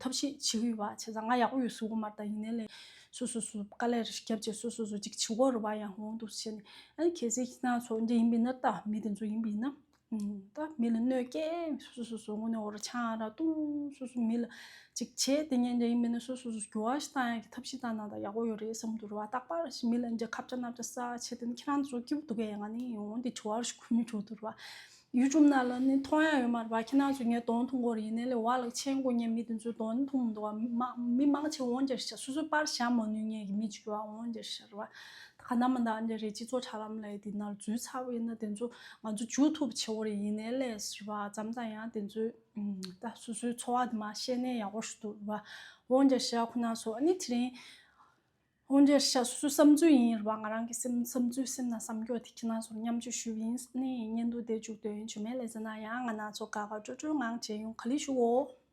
ཐབས་ཤེས་བྱེད་ཀྱི་ཡོད་པ། བྱས་ཙང་ང་ཡག་པོ་ཡོད་ཟེར་གྱི་མ་རེད། ད་ཡིན་ནའི་ལས་སོ་སོ་སོ་དཀའ་ལས་རེ་ཞིག་བརྒྱབ་བྱས་སོ་སོ་སོ་ཅིག་བྱེད་དགོས་རེད་པ། ཡང་འོ་འདུག་བྱས་ནས་ཨ་ནི་གལ་སྲིད་ཁྱེད་རང་ཚོ་འདི་ཡིན་པ་ཡིན་ན་ད་མི་དེ་ཚོ་ཡིན་པ་ཡིན་ན། ཨུམ། ད་མི་ལ་གནོད་སྐྱེལ། སོ་སོ་སོ་སོ་དངོས་གནས་འོ་ར་ཆང་ཨ་རག་བཏུང་། སོ་སོ་མི་ལ་ཅིག་བྱས་དེ་ཉན་འདྲ་ཡིན་མིན་ན་སོ་སོ་སོ་འགྱུར་བ་ཞིག་བཏང་ཡག་གི་ཐབས་ཤེས་བཏང་ན་ད་ཡག་པོ་ཡོད་རེད་བསམ་འདུག་རེད་པ། རྟག་པར་ཞིག་མི་ལ་འདྲ་ཁ་བྱ་སྣ་བྱ་ས་བྱས་དེ་ནི་ཁྱེད་རང་ཚོ་སྐྱིད་པོ་འདུག་གས། ང་ནི་འོ་འདི་བྱ་བ་ཞིག་གོ་མྱོང་བྱུང་འདུག་རེད་པ། ཡུ་ཊུབ་ནང་ལ་ནི་མཐོང་ཡག་ཡོད་མ་རེད་པ། ཁྱེད་རང་ཚོ་ངའི་གདོང་མཐོང་གི་ཡོད་རེད། ཡིན་ནའི་ལས་བ་ལག་མཆན་གོ་མཁན་མི་དེ་ཚོའི་གདོང་ནི་མཐོང་མི་འདུག་པ། མི་མང་ཆེ་འོ་འདྲ་ཤག་སོ་སོ་པར་བཞག་མ་ནུས་མཁན་གྱི་མི་ཅིག་ཡོད་པ། འོ་འདྲ་ཤག་རེད་པ། ད་ག་ནམ་མ་ད་འདྲ་རེད། སྤྱི་ཚོགས་དྲ་ལམ་ལ་དེ་ནང་འཛུལ་ཚར་བ་ཡིན་ན་དེ་ཚོ་ང་ཚོ་འཇུ་ཐུབ་བྱེད་དགོས་རེད། ཡིན་ནའི་ལས་ཟེར་བ་མཚམས་མཚམས་ཡང་དེ་ཚོའི་ད་སོ་སོའི་འཚོ་བ་དེ་མར་བཤད་ན་ཡག་པོ་ཞིག་འདུག་རེད་པ། འོ་འདྲ་ཤག་ཁོ་ན་སོ་ཨ་ནི་དེ་རིང་འོ་འདྲ་ཤག་སོ་སོའི་བསམ་ཚུལ་ཡིན་རེད་པ། ང་རང་གི་སེམས་བསམ་ཚུལ་སེམས་ནང་བསམ་སྐྱོ་དེ་ཁྱེད་རང་ཚོར་མཉམ་སྤྱོད་ཞུས་པ་ཡིན། ནི་བརྙན་ཐུང་དེ་མཇུག་སྡོད་ཡིན། བྱུང་མེད་ལས་ཟེར་ན་ཡང་ང་རང་ཚོ་དགའ་དགའ་སྤྲོ་སྤྲོའི་ངང་མཇལ་ཡོང་། ག་ལེར་བཞུགས་འོ།